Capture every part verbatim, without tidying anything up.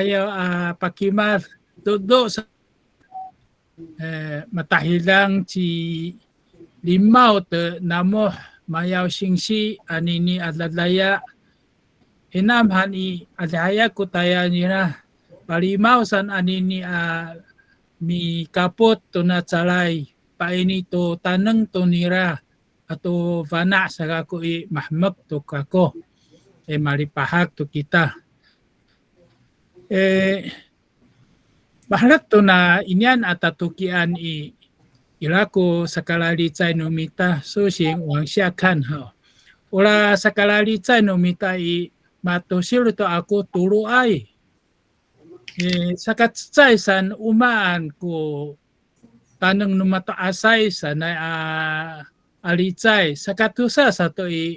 ayaw a pakimad, dodo sa, eh, matahidang ci Limaw to Namoh Mayaw singsi anini a dadaya. Hinam han i, adihayay ko tayal nira. Palimaw san anini a mikapot tona calay, paini to taneng to nira ato fana' sa kako i, mahemek to kako. E, malipahak to kita. E, maherek tona inian a tatokian i, ira ko sakalalicay no mita, 首先往下看 haw. Ora sakalalicay no mita i, matosil to ako toloay. E, sakacecay san o maan ko taneng no mato'asay sanay a, a licay. Sakatosa sato i,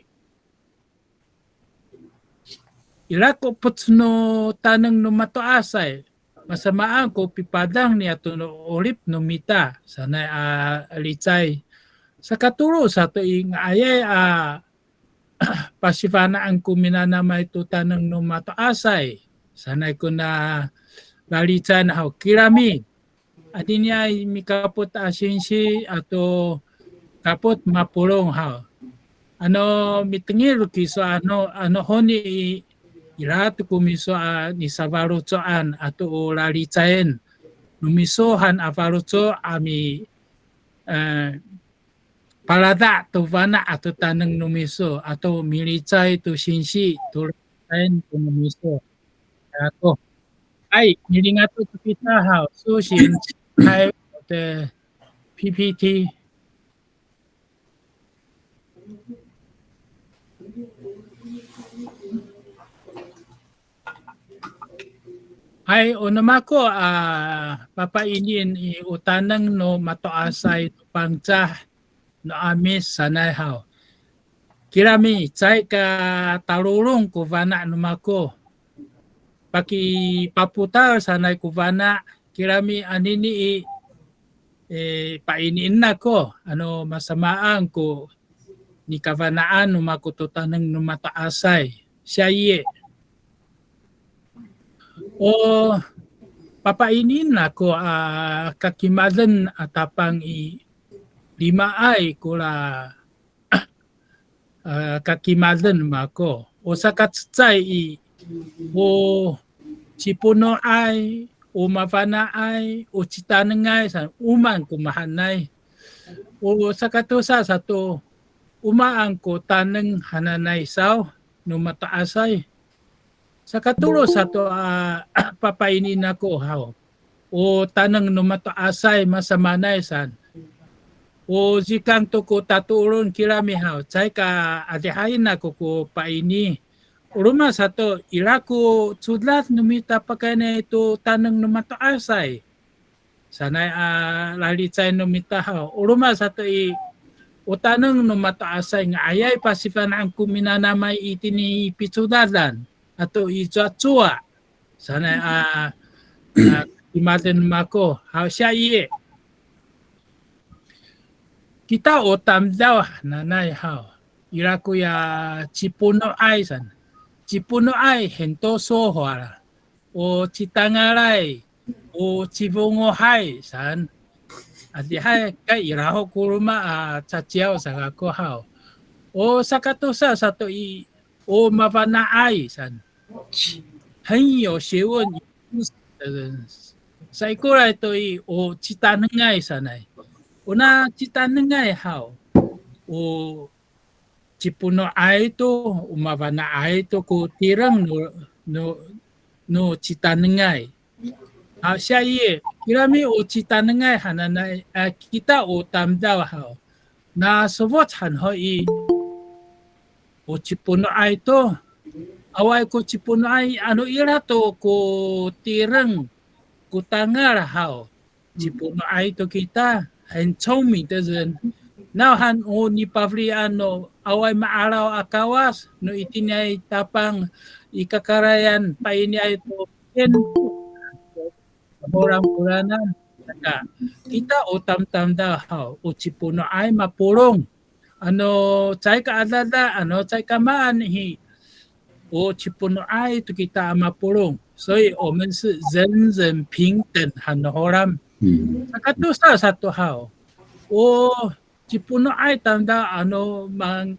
ira ko epoc no taneng no mato'asay, masamaan ko pipadang niya to no 'orip no mita sanay a licay. Sakatolo sato i, nga'ayay a pasifana'en ko minanamay to taneng no mato'asay sanay kona lalicayen haw, kirami. Aniniay mikapot a singsi ato kapot mapolong haw. Ano mitengil kiso ano, ano honi i, ira to ko miso a nisafaloco'an ato o lalicayen no miso han a faloco' a mi, eh, palada' to fana' ato taneng no miso ato milicay to singsi to lalicayen to no miso. Ako. Hay, milingato to kita haw. 首先 hay, te P P T. Hay, o no mako a papainien i, o taneng no mato'asay no Pangcah no 'Amis sanay haw. Kirami, caay ka talolong ko fana' no mako. Pakipapotal sanay ko fana', kirami anini i, e, painien ako, ano masamaan ko nikafana'an no mako to taneng no mato'asay. Siya i, o papainien ako a kakimaden a tapang i, limaay ko la, a, kakimaden mako. O sakacecay i, o cipono'ay, o mafana'ay, o citanengay, sa, o maan ko mahaenay. O sakatosa sato, o maan ko taneng hananay saw no mato'asay. Sakatolo sato a papainien ako haw. O taneng no mato'asay masamaanay san. O cikang to ko tato'oron kirami haw. Caay ka adihayen ako ko paini. O roma sato, ira ko codad no mita pakayni to taneng no mato'asay sanay a lalicay no mita haw. O roma sato i, o taneng no mato'asay nga'ayay pasifana'en ko minanamay itini i picodadan ato i cowacowa sanay a, a kimaden mako haw. Siya i, kita o tamdaw hananay haw. Ira koya cipono'ay san. Cipono'ay hento sohwal. O citangalay, o cifongohay san. Adihay ka ira ho ko roma a caciyaw sa kako haw. O sakatosa sato i, o mafana'ay san. 很有学问的人. Saikoray to i, o citanengay sanay. Ona citanengay haw. O cipono'ay to, o mafana'ay to ko tireng no, no, no citanengay. A, siya i, kirami o citanengay hananay, a, kita o tamdaw haw. Na sofoc han ho i, o cipono'ay to. Awaay ko cipono'ay, ano ira to ko tireng, ko tangal haw. Cipono'ay to kita, 很聪明的人. Nawhan o nipafelian no awaay ma'araw a kawas, no itiniay tapang i kakarayan, painiay to, ken, holang olanan. Saka, kita o tamtamdaw haw, o cipono'ay mapolong. Ano caay ka adada, ano caay ka maan hi, o cipono'ay to kita a mapolong. 所以我们是人人平等 han no Holam. Sakatosa sato haw. O cipono'ay tamdaw ano mang,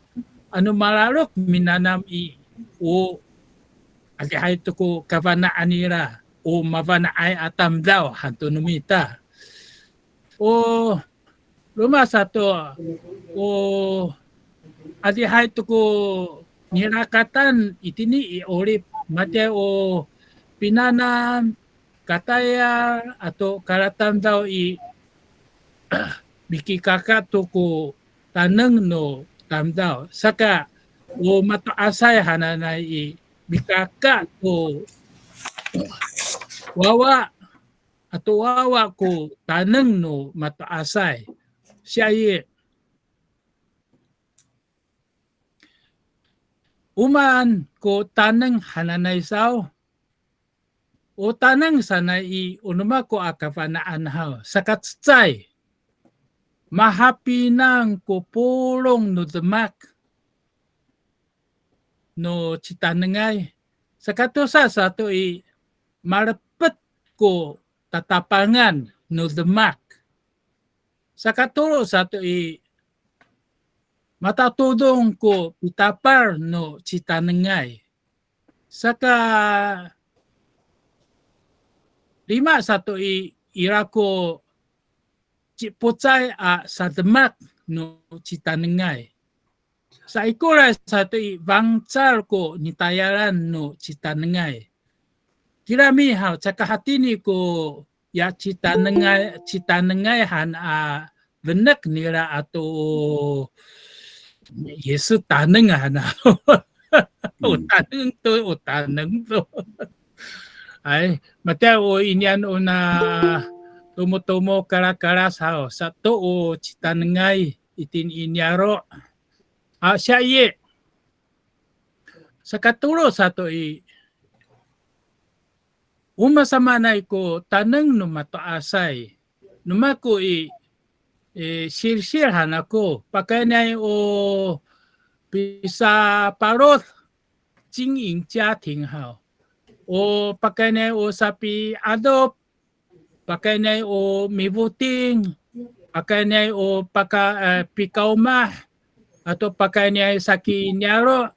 ano malalok minanam i, o adihay to ko kafana'an nira, o mafana'ay a tamdaw han to no mita. O roma sato, o adihay to ko nirakatan itini i 'orip, matiya o pinanam, katayal ato kalatamdaw i, mikikaka to ko taneng no tamdaw. Saka o mato'asay hananay i, mikaka to wawa ato wawa ko taneng no mato'asay. Siya i, o maan ko taneng hananay saw? O taneng sanay i, o no mako a kafana'an haw, sakacecay. Mahapinang ko polong no demak no citanengay. Sakatosa sato i, malepet ko tatapangan no demak. Sakatolo sato i, matatodong ko pitapal no citanengay. Saka lima sato i, ira ko cipocay a sademak no citanengay. Saikoray sato i, fangcal ko nitayalan no citanengay. Kirami haw, caka hatini ko ya citanengay, citanengay han a fenek nira ato, 也是 taneng han a. O taneng to, o taneng to. Ay, matiya o inian ona tomotomo kalakalas haw, sato o citanengay itini i niyaro'. A, siya i, sakatolo sato i, o masamaanay ko taneng no mato'asay. No mako i, e, silsil han ako, pakayniay o pisapalod, 经营家庭 haw. O pakayniay o sapi'adop, pakayniay o mifoting, pakayniay o paka, e, pikaomah, ato pakayniay saki niyaro',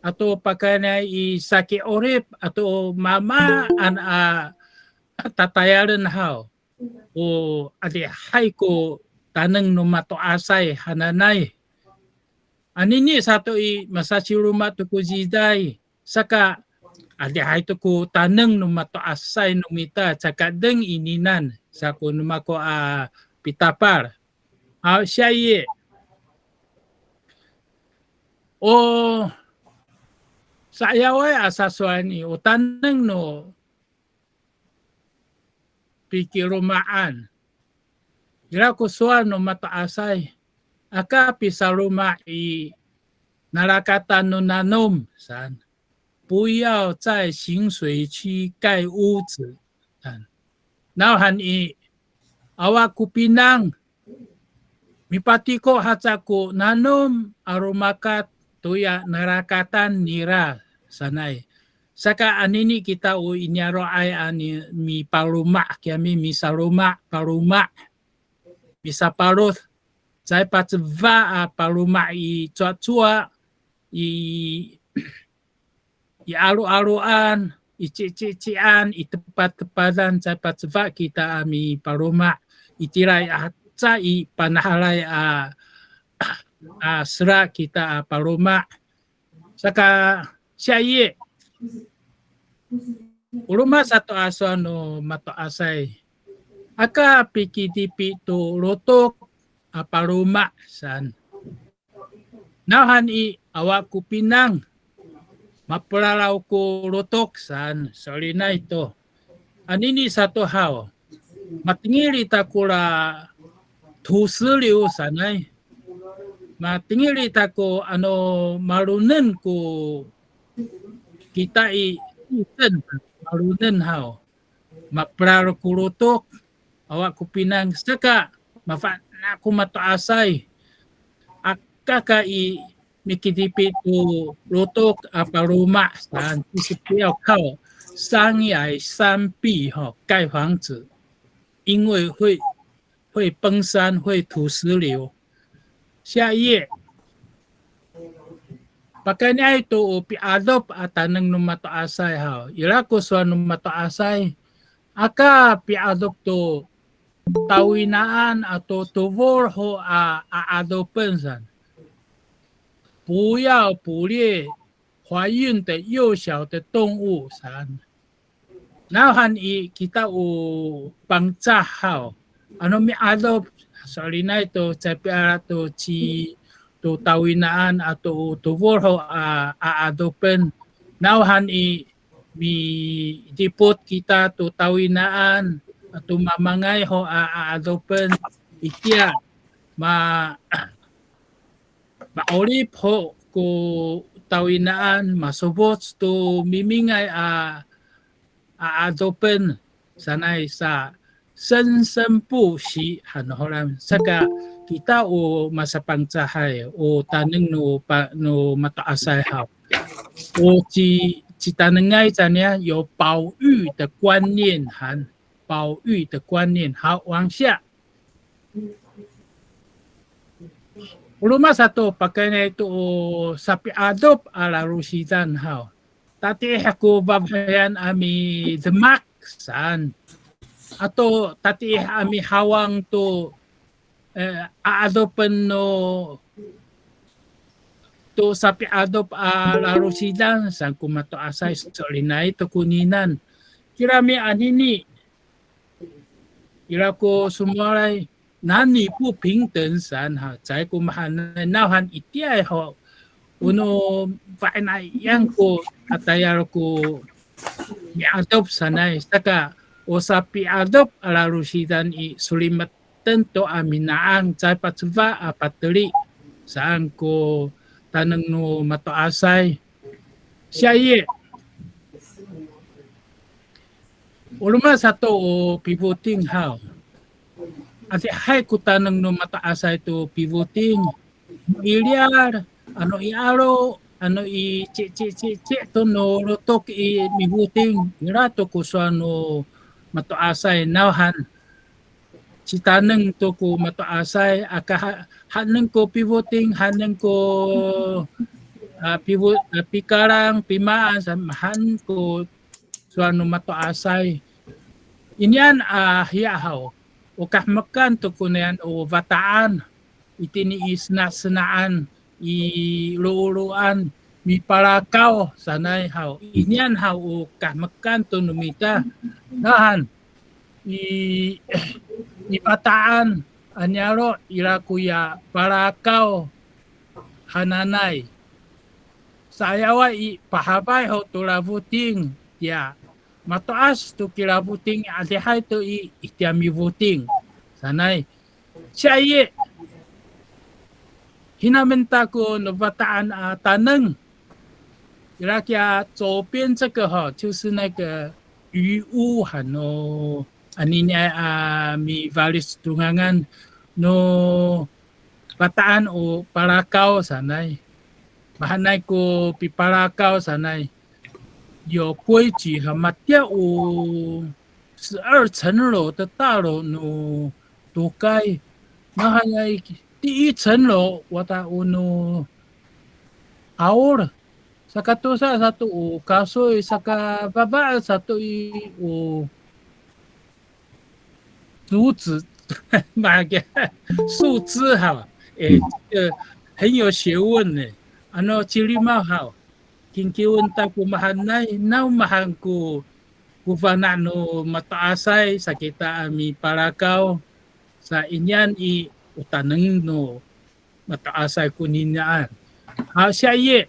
ato pakayniay i saki 'orip, ato mamaan a tatayalen haw. O adihay ko taneng no mato'asay hananay. Anini sato i, masasiroma to ko ziday, saka adihay to ko taneng no mato'asay no mita, caka deng ininan, sa ko no mako a pitapal. Haw, siya i, o sa'ayaway a sasowal i, o taneng no pikiloma'an. Ira ko sowal no mato'asay, aka pisaloma' i narakatan no nanom saan. 不要在行水区盖屋子 saan. Nawhani, awa ko pinang, mipatiko haca ko nanom a romakat toya narakatan nira sanay. Saka anini kita o i niyaro'ay a ni, mipaloma' kiyami, misaloma', paloma', misapalod. Caay pacefa a paloma' i cowacowa, i i 'alo'aloan, i cicician, i tepatepadan, caay pacefa kita a mipaloma', itiraay aca i panahalay a, a sera kita a paloma'. Saka siya i, o roma sato a sowal no mato'asay, aka pikitipi to lotok a paloma' saan. Nawhani awa ko pinang, mapelalaw ko lotok saan, so'elinay to. Anini sato haw, matengil ita ko la 土石流 sanay. Matengil ita ko ano malonen ko kita i 地震, malonen haw. Mapelal ko lotok, awa ko pinang, saka mafana' ko mato'asay. Aka ka i mikitipi to lotok a paloma' saan, 就是不要靠山崖山壁哈，盖房子，因为会会崩山，会土石流。下一页。Pakayniay to o pi'adop a taneng no mato'asay haw. Ira ko sowal no mato'asay. Aka pi'adop to tawinaan ato tofol ho a, a 'adopen san. 不要捕猎怀孕的幼小的动物 san. Nawhani kita o Pangcah haw. Ano mi'adop, so'elinay to caay piala to ci, to tawinaan ato o tofol ho a, a 'adopen. Nawhani midipot kita to tawinaan ato mamangay ho a, a 'adopen. Itiya, ma, ma'orip ho ko tawinaan, masofoc to mimingay a, a 'adopen sanay sa 生生不息 han no Holam. Saka kita o masaPangcahay, o taneng no pa, no mato'asay haw. O ci, citanengay caniya 有保育的观念 han, 保育的观念. 好，往下。O roma sato pakayniay to o sapi'adop a lalosidan haw. Tatiih ko fafahiyan a midemak saan. Ato tatiih a mihawang to, eh, 'a'adopen no to sapi'adop a lalosidan saan ko mato'asay, so'elinay to koninan. Kirami anini, ira ko somowalay, 男女不平等 saan ha, caay ko mahaenay, nawhani itiyaay ho, o no fa'inayan ko a tayal ko mi'adop sanay, saka o sapi'adop a lalosidan i, solimeten to a mina'ang, caay pacefa a pateli saan ko taneng no mato'asay. 下一页。O roma sato o pifoting haw. Adihay ko taneng no mato'asay to pifoting. No i liyal, ano i 'alo, ano i ci, ci, ci, ci to no lotok i mifoting. Ira to ko sowal no mato'asay, nawhan citaneng to ko mato'asay, aka ha, haenen ko pifoting, haenen ko, a, pifo, a, pikalang, pimaan, sa, mahaen ko sowal no mato'asay. Inian a hiya haw, o kahemekan to koniyan o Fata'an, itini i senasenaan, i loloan, mipalakaw sanay haw. Inian haw o kahemekan to no mita. Nawhan, i, i Fata'an a niyaro' ira koya Palakaw hananay. Sa'ayaway i, pahafay ho to lafoting, tiya mato'as to kilafoting, adihay to i, itiya mifoting sanay. 下一页。Hinamen ta ko no Fata'an a taneng. Ira kiya 左边这个哈，就是那个鱼屋 han no aniniay a mifalic to ngangan no Fata'an o Palakaw sanay. Mahaenay ko pipalakaw sanay. 有规矩 ha, matiya o 十二层楼的大楼 no tokay. Mahaenay 第一层楼 wata o no 'aol. Saka tosa sato o kasoy, saka fafaed sato i, o 竹子, 那个树枝哈, 哎，这个很有学问呢。Ano cilimaw haw, kingkiwen ta ko mahaenay, naw mahaen ko, ko fana' no mato'asay, sa kita a mipalakaw, sa inian i, o taneng no mato'asay koninian. 好，下一页。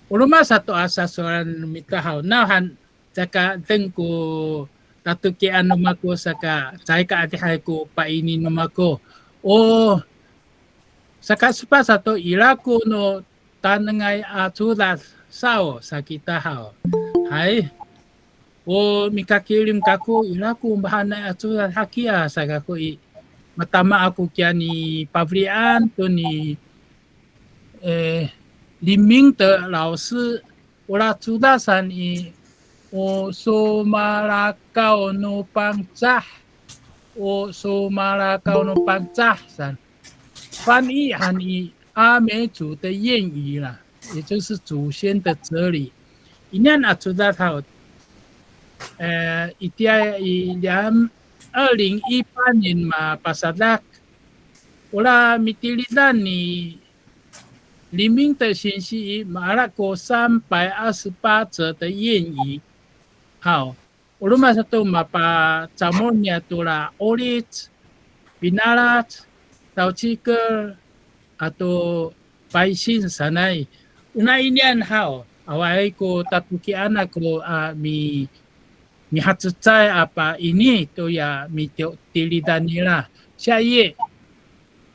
O roma sato a sasowalan no mita haw, nawhan caka deng ko tatokian no mako saka caay ka adihay ko paini no mako. O saka sepat sato, ira ko no tanengay a codad saw sa kita haw. Hay. O mikakilim kako, ira ko mahaenay a codad hakiya sa kako i, matama ako kiya nipafelian to ni, eh, 林明德老师, ora codad san i, o somalakaw no Pangcah, o somalakaw no Pangcah san. 翻译 han i 阿美族的谚语啦，也就是祖先的哲理。Inian a codad haw, 呃, itiya i 两, 二零一八年 mapasadak, ora mitilidan ni 林明德先生 i, maala ko 三百二十八则的谚语 haw. O roma sato mapacamol niya to ra 'olic, pinalac, tawcikel, ato paysin sanay. O nai niyan haw, awaay ko tatokian ako a mi, mihacecay a paini toya mitilidan nira. 下一页,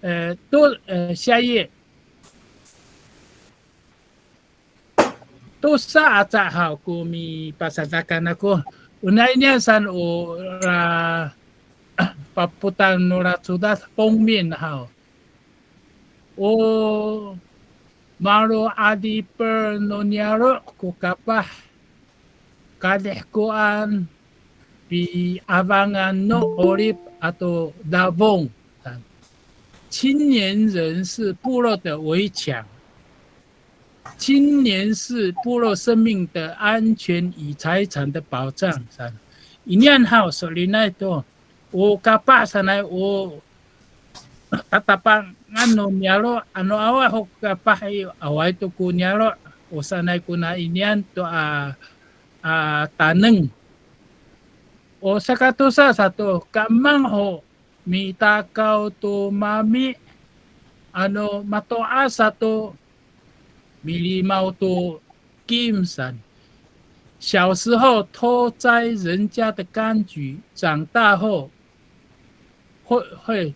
e, to, e, 下一页. Tosa aca haw ko mipasadakan ako. O nai niyan san o ra, papotang no ra codad 封面 haw. O malo'adipel no niyaro' ko kapah, kadihkoan, piafangan no 'orip ato dafong. 青年人是部落的围墙。 青年是部落生命的安全与财产的保障。Inian haw, so'elinay to, o kapah sanay o tatapangan no niyaro', ano awa ho kapah i, awaay to ko niyaro', o sanay ko nai niyan to a, a taneng. O sakatosa sato, kaemang ho mitakaw to mami, ano mato'as sato milimaw to kim san. 小时候偷摘人家的柑橘，长大后会，会，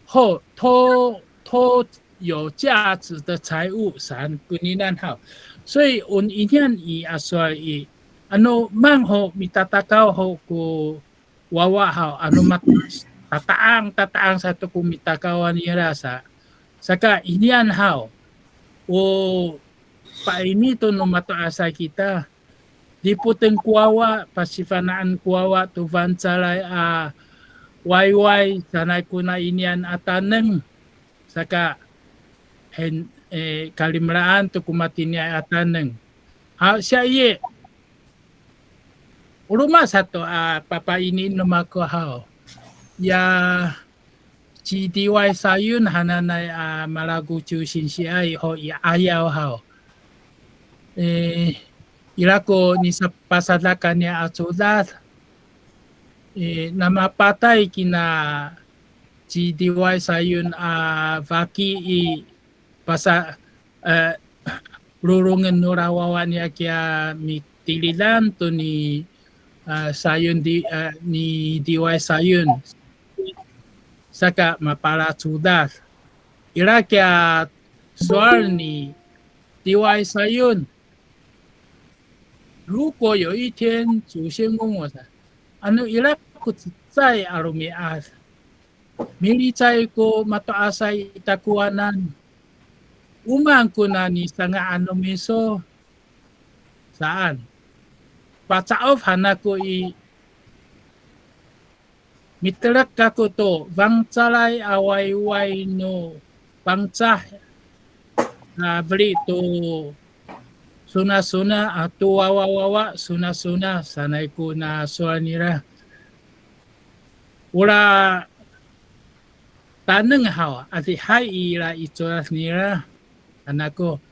后偷，偷有价值的财物 san, koninan haw. 所以 o inian i a sowal i, ano mang ho mitatakaw ho ko wawa haw, ano mat-, tata'ang, tata'ang sato ko mitakawan nira sa. Saka inian haw, o paini to no mato'asay kita, dipoten ko wawa, pasifana'en ko wawa to fangcalay a wayway sanay kona inian a taneng. Saka hen, e, kalimelaan to ko matiniay a taneng. Haw, 下一页. O roma sato a papaini no mako haw. Ya ci Diway Sayun hananay a malakociw singsiay ho i 'ayaw haw. E, ira ko nisapasadakan niya a codad. E, namapatay kina ci Diway Sayun a faki i pasa, e, lolongen nora wawa niya kiya mitilidan to ni, e, Sayun di, e, ni Diway Sayun. Saka mapalacodad. Ira kiya sowal ni Diway Sayun. 如果有一天祖先问我 sa, ano ira ko cecay a romi'ad, milicay ko mato'asay i takowanan, o maan ko na nisanga'an no miso saan. Paca'of han ako i, mitelek kako to fangcalay a wayway no Pangcah, a, feli to sonasona ato wawawawa sonasona sanay kona sowal nira. Ora taneng haw, adihay ira i codad nira, saan ako.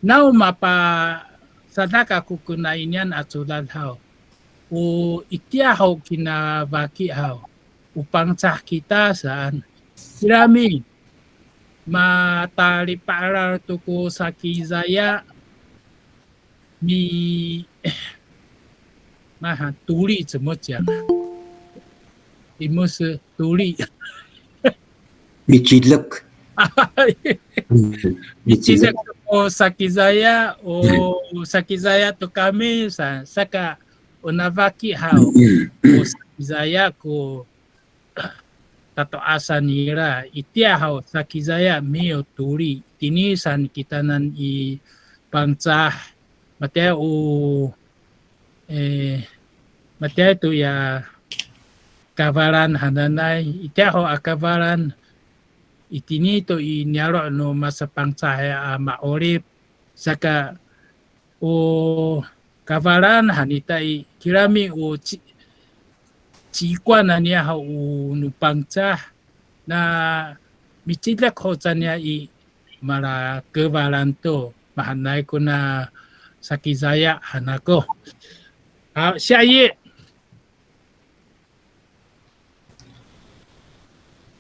Naw mapasadak ako kona inian a codad haw. O itiya ho kina faki haw, o Pangcah kita saan. Kirami, matalipa'elal to ko Sakizaya, mi, maha, 独立怎么讲啊？你们是独立。Micidek. Micidek ko Sakizaya, o Sakizaya to kami sa, saka o nafaki haw, o Sakizaya ko tato'asan nira, itiya haw Sakizaya miyo toli, tini san kitanan i Pangcah, matiya o, e, matiya to ya kafalan hananay, itiya ho a kafalan, itini to i niyaro' no masapangcahay a ma'orip, saka o kafalan han ita i, kirami o ci, cikwan naniya haw o no Pangcah, na micidek ho caniya i, mala kefalan to, mahaenay kona sakizaya han ako. 好，下一页。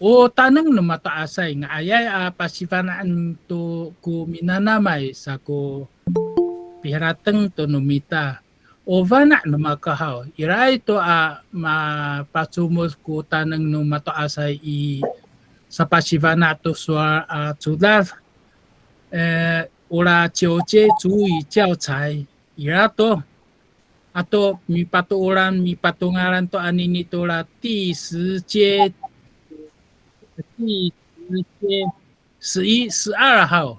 O taneng no mato'asay, nga'ayay a pasifana'en to ko minanamay sa ko piharateng to no mita. O fana' no mako haw, iraay to a mapacomod ko taneng no mato'asay i sapasifana' to sowal a codad. E, ora 九阶族语教材, ira to. Ato mipatooran, mipatongalan to anini to la 第十阶, 第十阶, 十一, 十二 haw.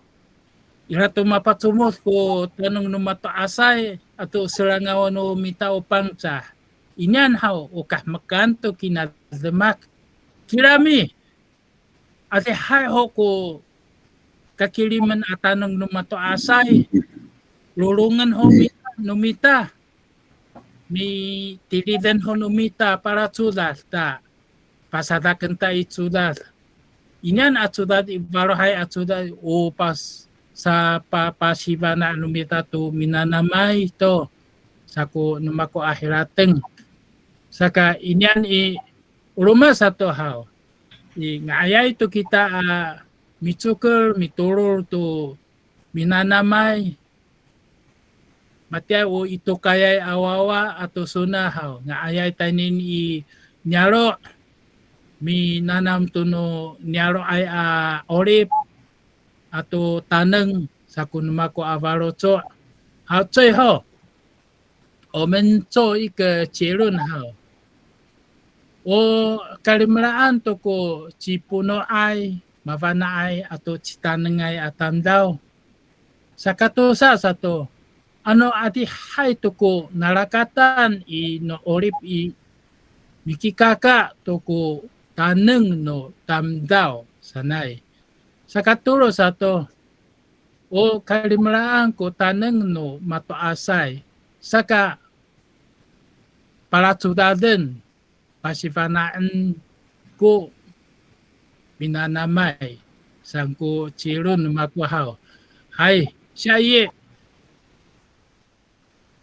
Ira to mapacomod ko taneng no mato'asay ato serangawan no mita o Pangcah. Inian haw o kahemekan to kina demak. Kirami, adihay ho ko kakilimen a taneng no mato'asay. Lolongen ho mita, no mita. Mitiliden ho no mita palacodad ta pasadaken ta i codad. Inian a codad i falohay a codad o pas, sapapasifana' no mita to minanamay to, sako no mako a hirateng. Saka inian i, o roma sato haw, i nga'ayay to kita a micoker, mitolol to minanamay. Matiya o i tokayay a wawa ato sona haw, nga'ayay tayni i niyaro', minanam to no niyaro'ay a 'orip ato taneng, sako no mako a faloco'. Haw, 最后, 我们做一个结论 haw. O kalimelaan to ko cipono'ay, mafana'ay ato citanengay a tamdaw. Sakatosa sato, ano adihay to ko nalakatan i no 'orip i, mikikaka to ko taneng no tamdaw sanay. Sakatolo sato, o kalimelaan ko taneng no mato'asay, saka palacodaden, pasifana'en ko minanamay, saan ko cilon mako haw. Hay, 下一页.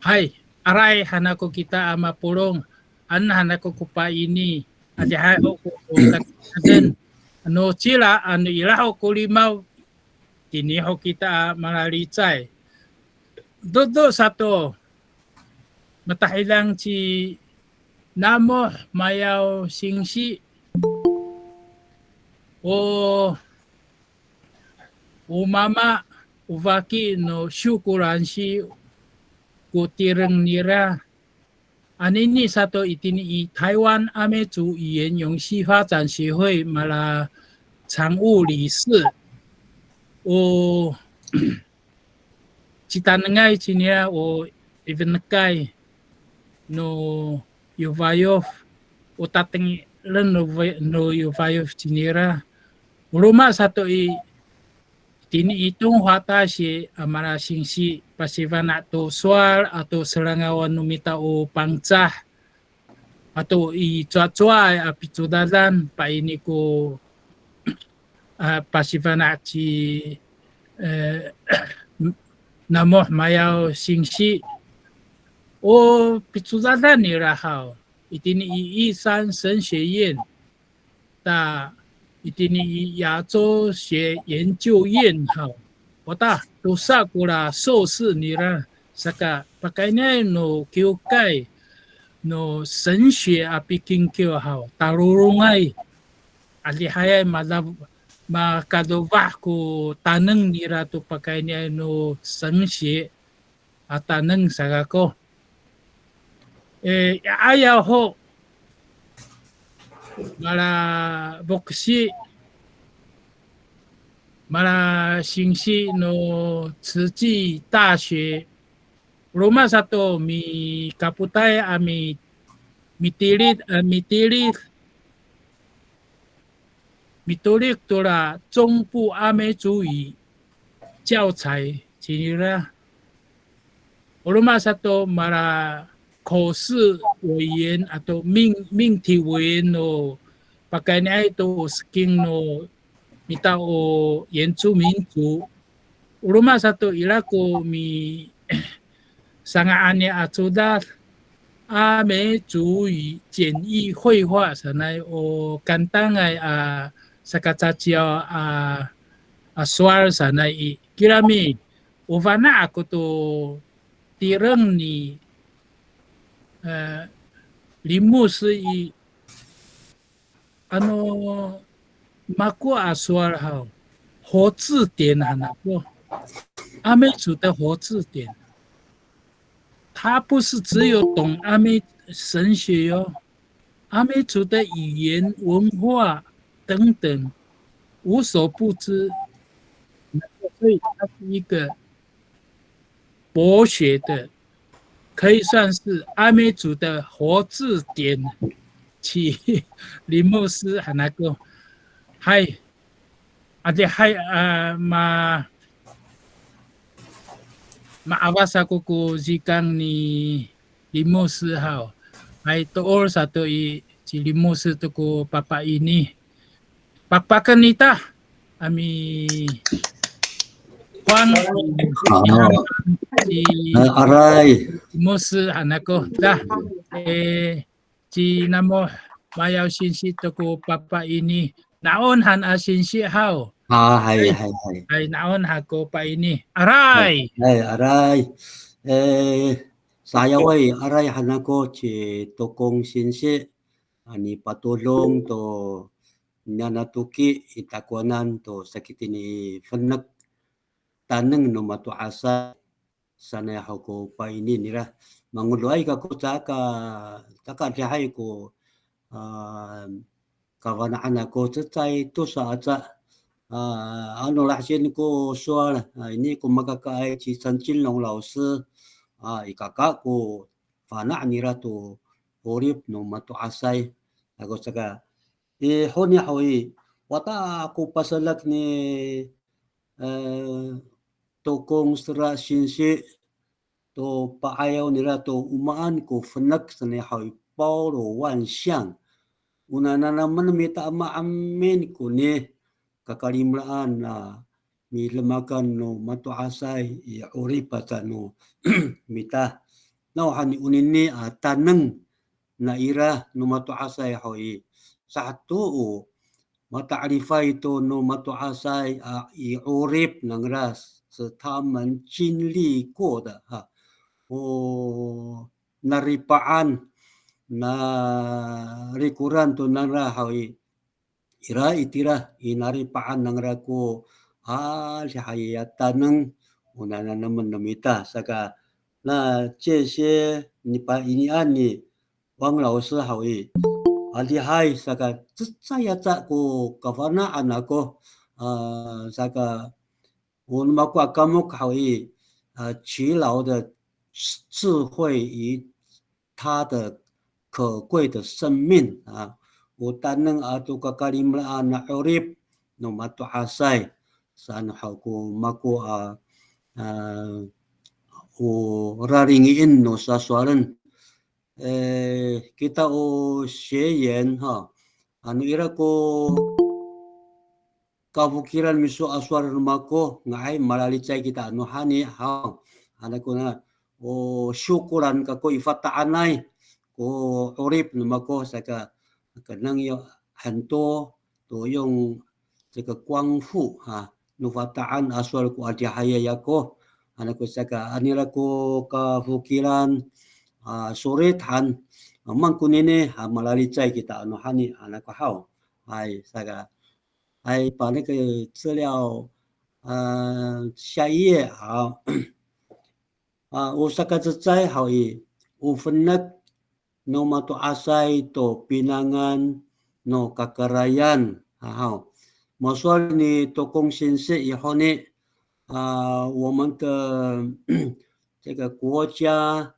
Hay, aray han ako kita a mapolong, an han ako ko paini, adihay ho ko, ko katimaden, ano cila, ano ira ho ko limaw, tini ho kita a malalicay. Dodo sato, matahidang ci Namoh Mayaw singsi, o, o mama, o faki no Siw Kolan si ko tireng nira. Anini sato itini i 台湾阿美族语言永续发展协会 mala 常务理事. O citanengay cinira o ifenekay no yofayof, o tatengilen no, no yofayof cinira. O roma sato i, tini i 东华大学 a malasingsi, pasifana' to sowal ato serangawan no mita o Pangcah. Ato i cowacowaay a picodadan, paini ko, a, pasifana' ci, e, Namoh Mayaw singsi. O picodadan nira haw, itini i 玉山神学院, ta itini i 亚洲学研究院 haw. Wata tosa kora 硕士 nira, saka pakayniay no kiwkay no 神学 a pikingkiw haw, talolongay. Adihayay mada, makadofah ko taneng nira to pakayniay no 神学 a taneng sa kako. E, i 'ayaw ho, mala boksi, Malasingsi no 慈济大学. O roma sato mikapotay a mi, mitilid, a mitilid, mitolid tora 中部阿美族语教材 cinira. O roma sato mala 口试委员 ato 命, 命题委员 no pakayniay to o seking no mita o 原住民族. O roma sato ira ko misanga'an niya a codad, 阿美族语简易会话 sanay, o kantangay a sakacaciyaw a, a sowal sanay i. Kirami, o fana' ako to tireng ni, e, 林牧师 i, ano mako a sowal haw, 活字典 han ako. 阿美族的活字典，它不是只有懂阿美神学哟，阿美族的语言、文化等等，无所不知。所以它是一个博学的，可以算是阿美族的活字典。Ci 林牧师 han ako. Hay, adihay a ma, ma'awas ako ko cikang ni 林牧师 haw. Hay, toor sato i ci 林牧师 to ko papaini. Pakpaken ita a mi, 光, ci, aray. 牧师 han ako. Ta, e, ci Namoh Mayaw singsi to ko papaini. Na'on han a singsi haw. A, hay, hay, hay. Hay, na'on han ko paini. Aray. Hay, aray. E, sa'ayaway, aray han ako ci Tokong singsi. A nipatodong to niyana toki i takowanan to sakitini i fenek taneng no mato'asay sanay ho ko paini nira. Mangodoay kako caka, caka adihay ko, a, kafana'an ako cecay tosa aca, a, ano lahsin ko sowal, a, ini ko makakaay ci 陈金龙老师, a, ikaka ko fana' nira to 'orip no mato'asay. Ako saka, i honi haw i, wata ko paselek ni, e, Tokong Sera singsi to pa'ayaw nira to o maan ko fenek sanay haw i 包罗万象. O nananamen mita a maemin koni kakalimelaan a midemakan no mato'asay i 'orip aca no mita. Nawhani onini a taneng naira no mato'asay haw i, saheto o mata'elifay to no mato'asay a i 'orip nangra, 是他们经历过的 ha. O naripa'an, narikoran to nangra haw i, ira itira i naripa'an nangra ko, a, adihayay a taneng, o nananamen no mita. Saka, na, 这些 nipainian ni 王老师 haw i, adihay, saka cecay aca ko kafana'an ako, a, saka, o no mako a kamok haw i, a, 耆老的智慧与他的可贵的生命 a, o taneng ato kakalimelaan a 'orip no mato'asay saan haw ko mako a, a, o raringien no sasowalen. E, kita o 学员 ha, ano ira ko kafokilan miso a sowal no mako, nga'ay malalicay kita anohani haw. Ano kona, o siyokolan kako i Fata'anay ko 'orip no mako, saka 可能有很多 to 用这个光复 ha, no Fata'an a sowal ko adihayay ako. Ano ko saka, ano ira ko kafokilan a solit han, a, maan konini, a, malalicay kita anohani, ano ko haw. Hay, saka, hay, 把那个资料, a, 下一页 haw. A, o sakacecay haw i, o fenek no mato'asay to pinangan no kakarayan haw. masowal ni Tokong singsi i honi, a, 我们的这个国家,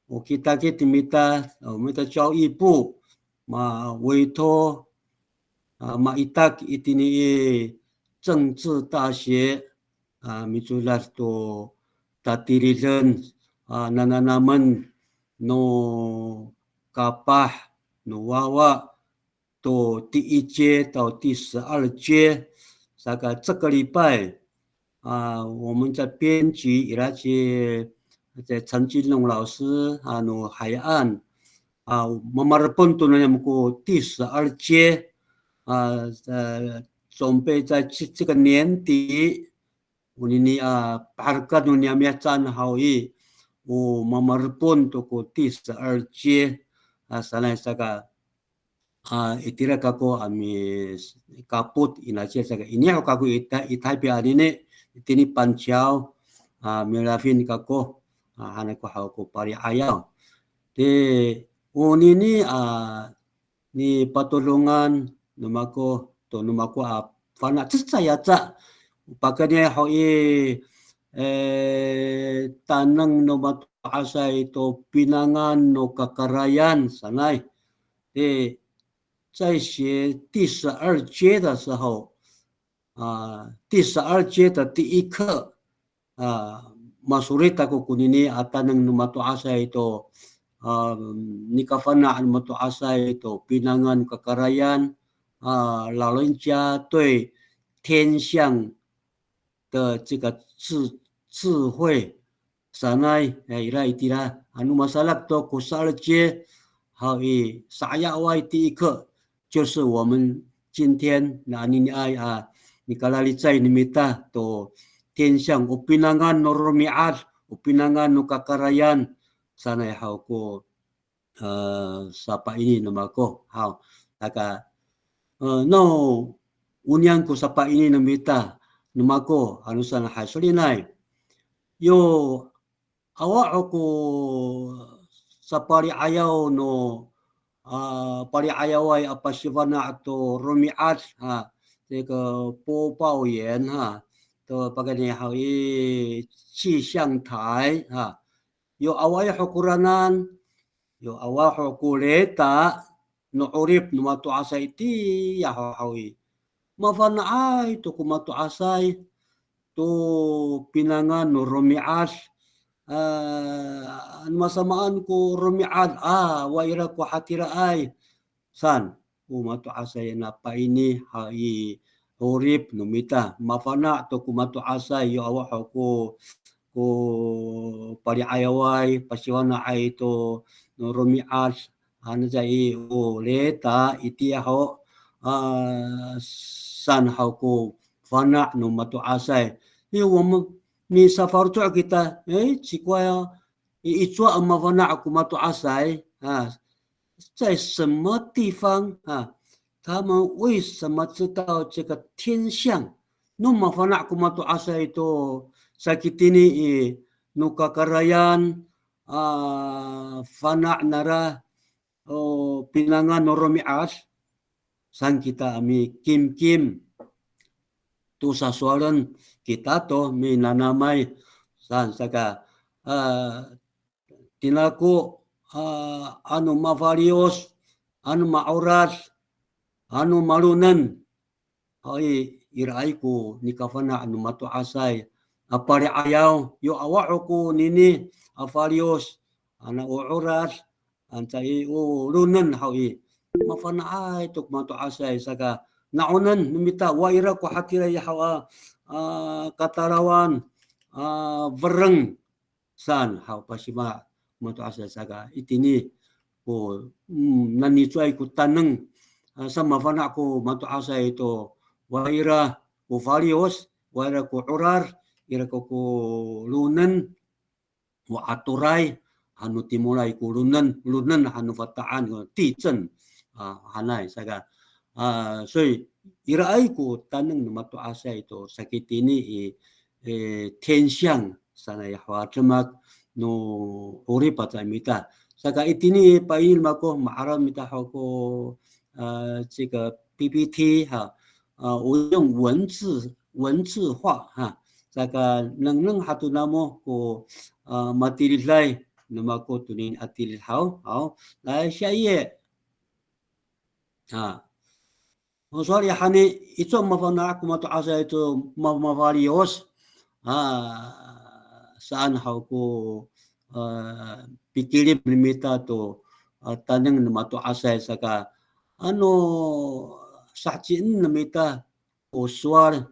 o kitakit mita, 我们的教育部, ma, 委托, a, maitak itini i 政治大学, a, micodad to tatiliden, a, nananamen no kapah no wawa to 第一阶到第十二阶. Saka 这个礼拜, a, 我们在编辑 ira ci, 在陈金龙老师, a, no 海岸, a, mamarepon to no niyam ko 第十二阶, a, 呃，准备在这，这个年底, onini a paherekan no niyam i saan haw i, o mamarepon to ko 第十二阶, a, sanay saka, a, itira kako a mikapot i nacila saka ini ho kako i Ta-, i Taypi anini, itini Panciyaw, a, milafin kako, a, hanako haw ko pali'ayaw. Ti, onini, a, nipatodongan no mako to no mako a fana' cecay aca. Pakayni ho i, e, taneng no mato'asay to pinangan no kakarayan sanay. E, 在学第十二阶的时候, a, 第十二阶的第一课, a, masolit ako konini a taneng no mato'asay to, a, nikafana' no mato'asay to pinangan kakarayan, a, 老人家对天象的这个智，智慧 sanay, e, ira itira, ano masadak to ko 十二阶, haw i, sa'ayaway 第一课, 就是我们今天 naniniay a nikalalicay no mita to 天象 o pinangan no romi'ad, o pinangan no kakarayan sanay haw ko, e, sapaini no mako. Haw, saka, e, no, oniyan ko sapaini no mita no mako, ano saan hay solinay. Yo, awa ho ko sapali'ayaw no, a, pali'ayaway a pasifana' to romi'ad, a, 这个播报员 ha, to pakayni haw i 气象台 ha. Yo awaay ho koranan, yo awa ho ko leta, no 'orip no mato'asay itiya ho haw i. Mafana'ay to ko mato'asay to pinangan no romi'ad, a, ano masamaan ko romi'ad, a, wa ira ko hatiraay saan ko mato'asay a paini ha i 'orip no mita. Mafana' to ko mato'asay yo awa ho ko, ko pali'ayaway, pasifana'ay to no romi'ad, ano caay o leta itiya ho, a, saan haw ko fana' no mato'asay. Yo, 我们 misafaloco' kita, e, 奇怪啊, i, icowa a mafana' ko mato'asay, a, 在什么地方啊？他们为什么知道这个天象？No mafana' ko mato'asay to sakitini i, no kakarayan, a, fana' nangra, o pinangan no romi'ad, saan kita a mikimkim to sasowalen kita to minanamay saan saka, a, tinako, a, ano mafaliyos, ano ma'orad, ano malonen, haw i, iraay ko nikafana' no mato'asay a pali'ayaw, yo awa ho konini a faliyos, ano o 'orad, ano caay o lonen haw i. Mafana'ay to ko mato'asay saka, na'onen no mita, wa ira ko hatiraay haw a, a, katalawan, a, fereng, saan haw pasifana' ko mato'asay saka itini ko, mm, nanicowaay ko taneng, a, sa mafana' ko mato'asay to, wa ira ko faliyos, wa ira ko 'orad, ira ko, ko lonen, o atoray, hano timolay ko lonen, lonen hano fata'an ko 地震, a, hanay saka, a, 所以 iraay ko taneng no mato'asay to sakitini i, e, 天象 sanay haw a demak no 'orip aca mita. Saka itini paini mako ma'araw mita haw ko, a, 这个 P P T ha, 啊，我用文字文字化哈，这个能能 hato namo ko 啊 matiliday no mako tonini a tilid haw. 好，来下一页。啊，我说你喊你一种 mafana' ko mato'asay to ma mafaliyos. 啊，saan haw ko 呃 pikilim no mita to 呃 taneng no mato'asay saka ano sahecien no mita ko sowal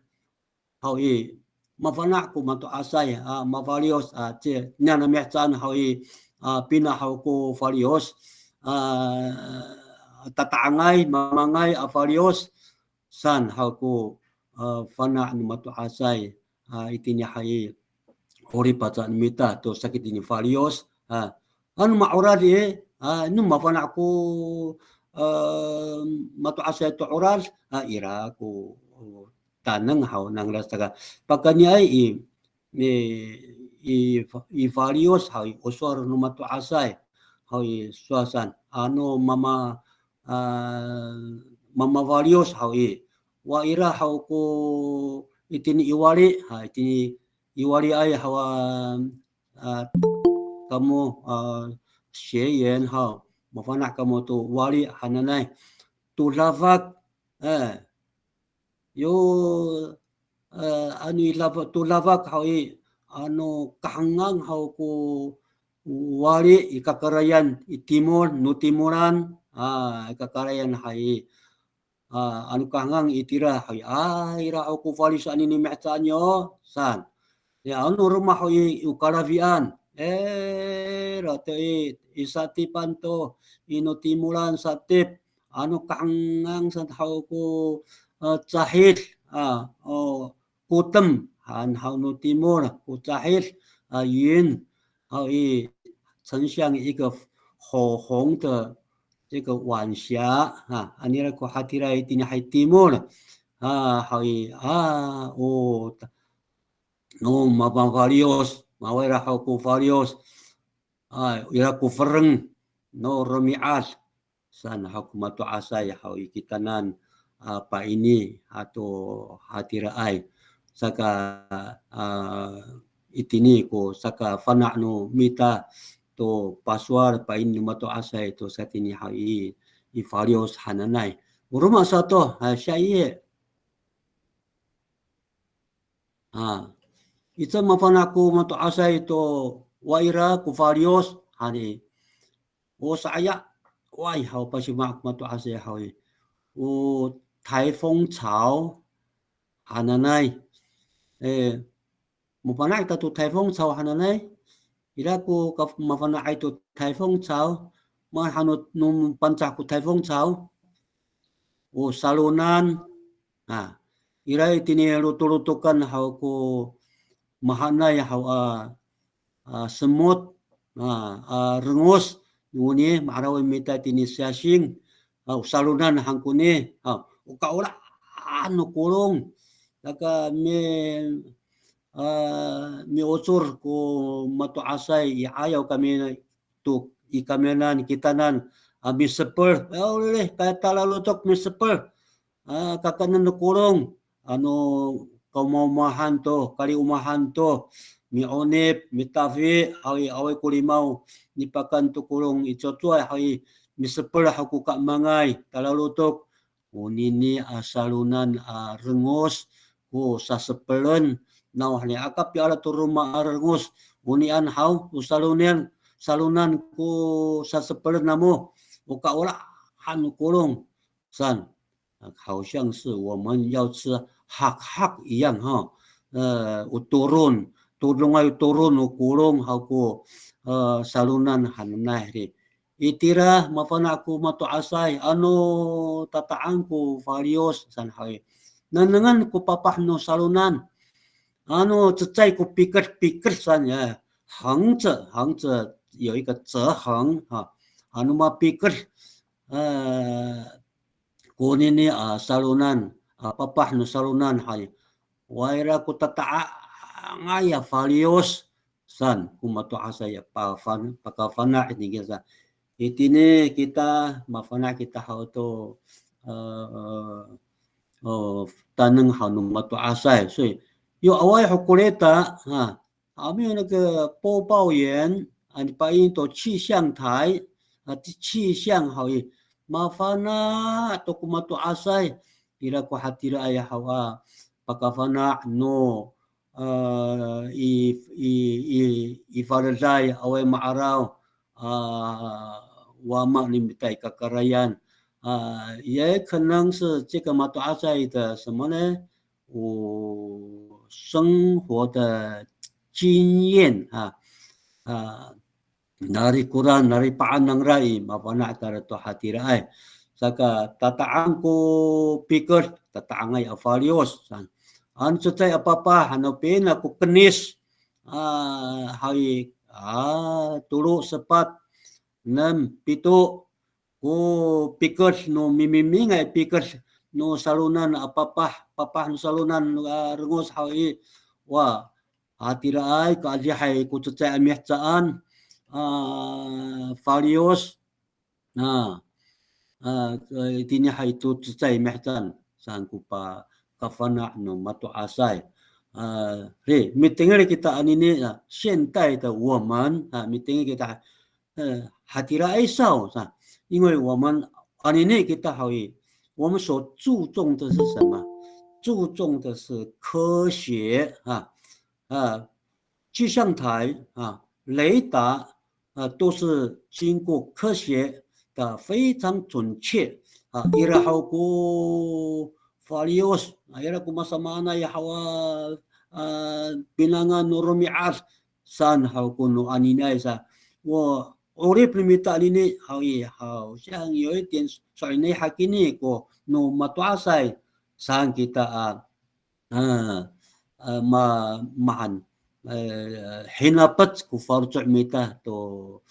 haw i, mafana' ko mato'asay a mafaliyos a ci, niyan a mihecaan haw i, a pina haw ko faliyos a tata'angay mamangay a faliyos saan haw ko a fana' no mato'asay a itini hay i 'orip aca no mita to saki tini faliyos a, ano ma'orad i, a, no mafana' ko a mato'asay to 'orad a ira ko taneng haw nangra saka pakayniay i, i, i, i faliyos haw i o sowal no mato'asay haw i sowal saan ano mama a mamafaliyos haw i, wa ira haw ko itini i wali ha, itini i waliay haw a, a kamo a 学员 haw, mafana' kamo to wali hananay to dafak e, yo e, ano i dafak, to dafak haw i, ano kahengang haw ko wali i kakarayan i timol no timolan a i kakarayan hay i, a ano kahengang itira hay i, a ira haw ko faliyos anini mihecaan yo saan. Ya ano roma haw i, o kalafian e, ira to i, i satipan to, i no timolan satip, ano kahengang saan haw ko a cahid a o kotem han haw no timol ko cahid a 云 haw i 呈现一个火红的这个晚霞 a, anira ko hatiraay itini hay timol a haw i, a o no mafaliyos, mawa ira haw ko faliyos a ira ko fereng no romi'ad saan haw ko mato'asay haw i kitanan a paini ato hatiraay. Saka a itini ko sakafana' no mita to pasowal paini no mato'asay to satini haw i, i faliyos hananay. O roma sato a, 下一页. A, ica mafana' ko mato'asay to wa ira ko faliyos hani. O sa'ayaway haw pasifana' ko mato'asay haw i, o 台风草 hananay. E, mafana' kita to 台风草 hananay. Ira ko ka mafana'ay to 台风草, maan han no Pangcah ko 台风草? O salonan a, ira itini lotolotokan haw ko mahaenay haw a, a semot a, a rengos, noni ma'araw mita tini siyasing a, o salonan han koni a, o kaolahan no kolong. Saka mi a, miocor ko mato'asay i 'ayaw kami to i kamiyanan kitanan a misepel. Aw, lilih, kaya talalotok misepel. A, kakaenen no kolong, ano kaomaomahan to, kaliomahan to, mi'onip, mitafi, haw i, awaay ko limaw, nipakan to kolong i cowacowaay, haw i, misepel haw ko kaemangay, talalotok. Onini a salonan a rengos ko sasepelen, nawhani aka piala to roma a rengos, onian haw, o salonan, salonan ko sasepelen namo, o kaolahan no kolong, saan. 好像是我们要吃 hakhak 一样 ha. E, o toron, todongay toron no kolong haw ko, e, salonan hananay ri. Itira mafana' ko mato'asay, ano tata'ang ko faliyos saan haw i. Nengnengen ko papah no salonan. Ano cecay ko piked, piked saan ya. 横着, 横着有一个折痕 ha. Ano mapiked, e, konini a salonan, a papah no salonan hay. Wa ira ko tata'angay a faliyos saan ko mato'asay a pafan-, pakafana' itini kita. Itini kita, mafana' kita haw to, e, 呃，taneng haw no mato'asay. 所以 yo awaay ho ko leta, ha, 还没有那个播报员 a, 你把音都气象台 a, 气象 haw i, mafana' to ko mato'asay, ira ko hatiraay haw a pakafana' no, a, i, i, i, i faleday awaay ma'araw, a, wama no mita i kakarayan. A, 也可能是这个 mato'asay 的什么呢？ o 生活的经验 a, a, nari kora, nari pa'an nangra i, mafana' tara to hatiraay. Saka tata'ang ko piked, tata'angay a faliyos. San, ano cecay a papah, ano pina ko kenis, a, hay, a, tolo, sepat, enem, pito, ko piked no mimimingay piked no salonan a papah, papah no salonan a rengos haw i, wa, hatiraay ka adihay ko cecay a mihecaan, a, faliyos, na, a, itini hay to cecay mihecaan, saan ko pakafana' no mato'asay. A, ri, mitengil kita anini, a, 现代的我们, a, mitengil kita 呃，hatiraay saw, sa, 因为我们 anini kita haw i, 我们所注重的是什么？注重的是科学啊，啊，气象台啊，雷达啊，都是经过科学的非常准确啊。Ira haw ko faliyos, a, ira ko masamaanay haw a, a, pinangan no romi'ad, saan haw ko no aniniay sa. O 'orip no mita anini haw i, haw, 好像有一点 so'elinay hakini ko no mato'asay, saan kita a, a, a, ma, mahan, e, hinapec ko faloco' mita to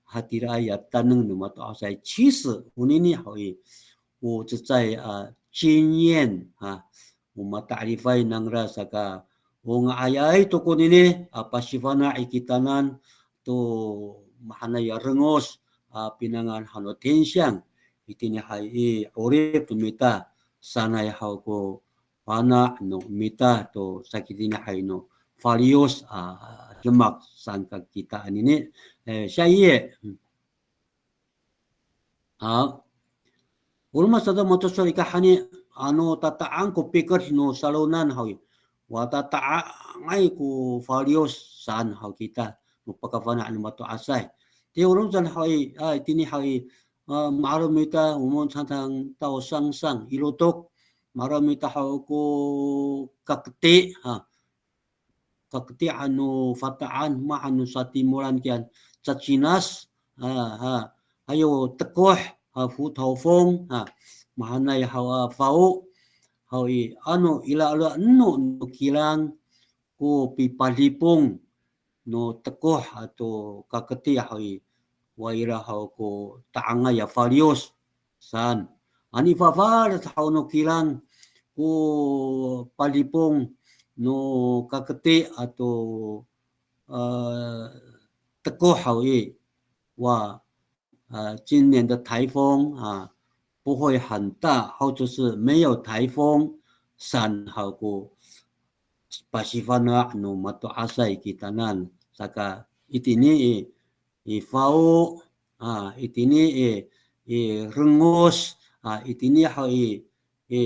hatiraay a taneng no mato'asay. 其实 onini haw i, o cecay a 经验 a, o mata'elifay nangra saka, o nga'ayay to konini a pasifana' i kitanan to mahaenay a rengos a pinangan hano 天象, itini hay i 'orip to mita, sanay haw ko fana' no mita to sakitini hay no faliyos a demak saan ka kita anini. E, 下一页. Haw. O roma sato matosor i kahani, ano tata'ang ko piked no salonan haw i, wa tata'angay ko faliyos saan haw kita no pakafana' no mato'asay. Ti o roma saan haw i, a, itini haw i, a, ma'araw mita, o mo 常常到山上 i lotok, ma'araw mita haw ko kaketi, ha, kaketi ano Fata'an, ma ano satimolan kiyan, cacinas, a, ha, hayo tekoh, a, 虎头蜂, a, mahaenay haw a fao, haw i, ano ira, ira no, no kilang ko pipadipong no tekoh ato kaketi haw i, wa ira haw ko ta'angay a faliyos saan. Ano i fafaled haw no kilang ko padipong no kaketi ato, e, tekoh haw i, wa, e, 今年的台风 a, 不会很大，或者是没有台风 saan haw ko pasifana' no mato'asay kitanan. Saka itini i, i fao, a, itini i, i rengos, a, itini haw i, i,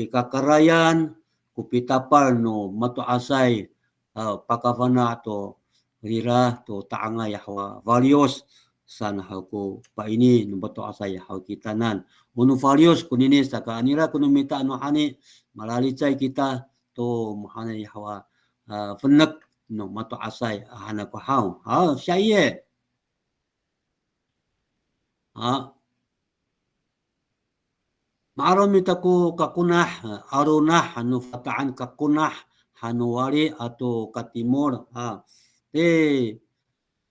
i kakarayan ko pitapal no mato'asay, a, pakafana' to rira to ta'angay haw a faliyos saan haw ko paini no mato'asay haw kitanan. O no faliyos konini saka anira ko no mita ano hani, malalicay kita to mahaenay haw a, a, fenek no mato'asay a han ako haw. Haw, 下一页. A. Ma'araw mita ko kakonah, a, aronah, ano Fata'an kakonah, ano wali ato katimol, a. E,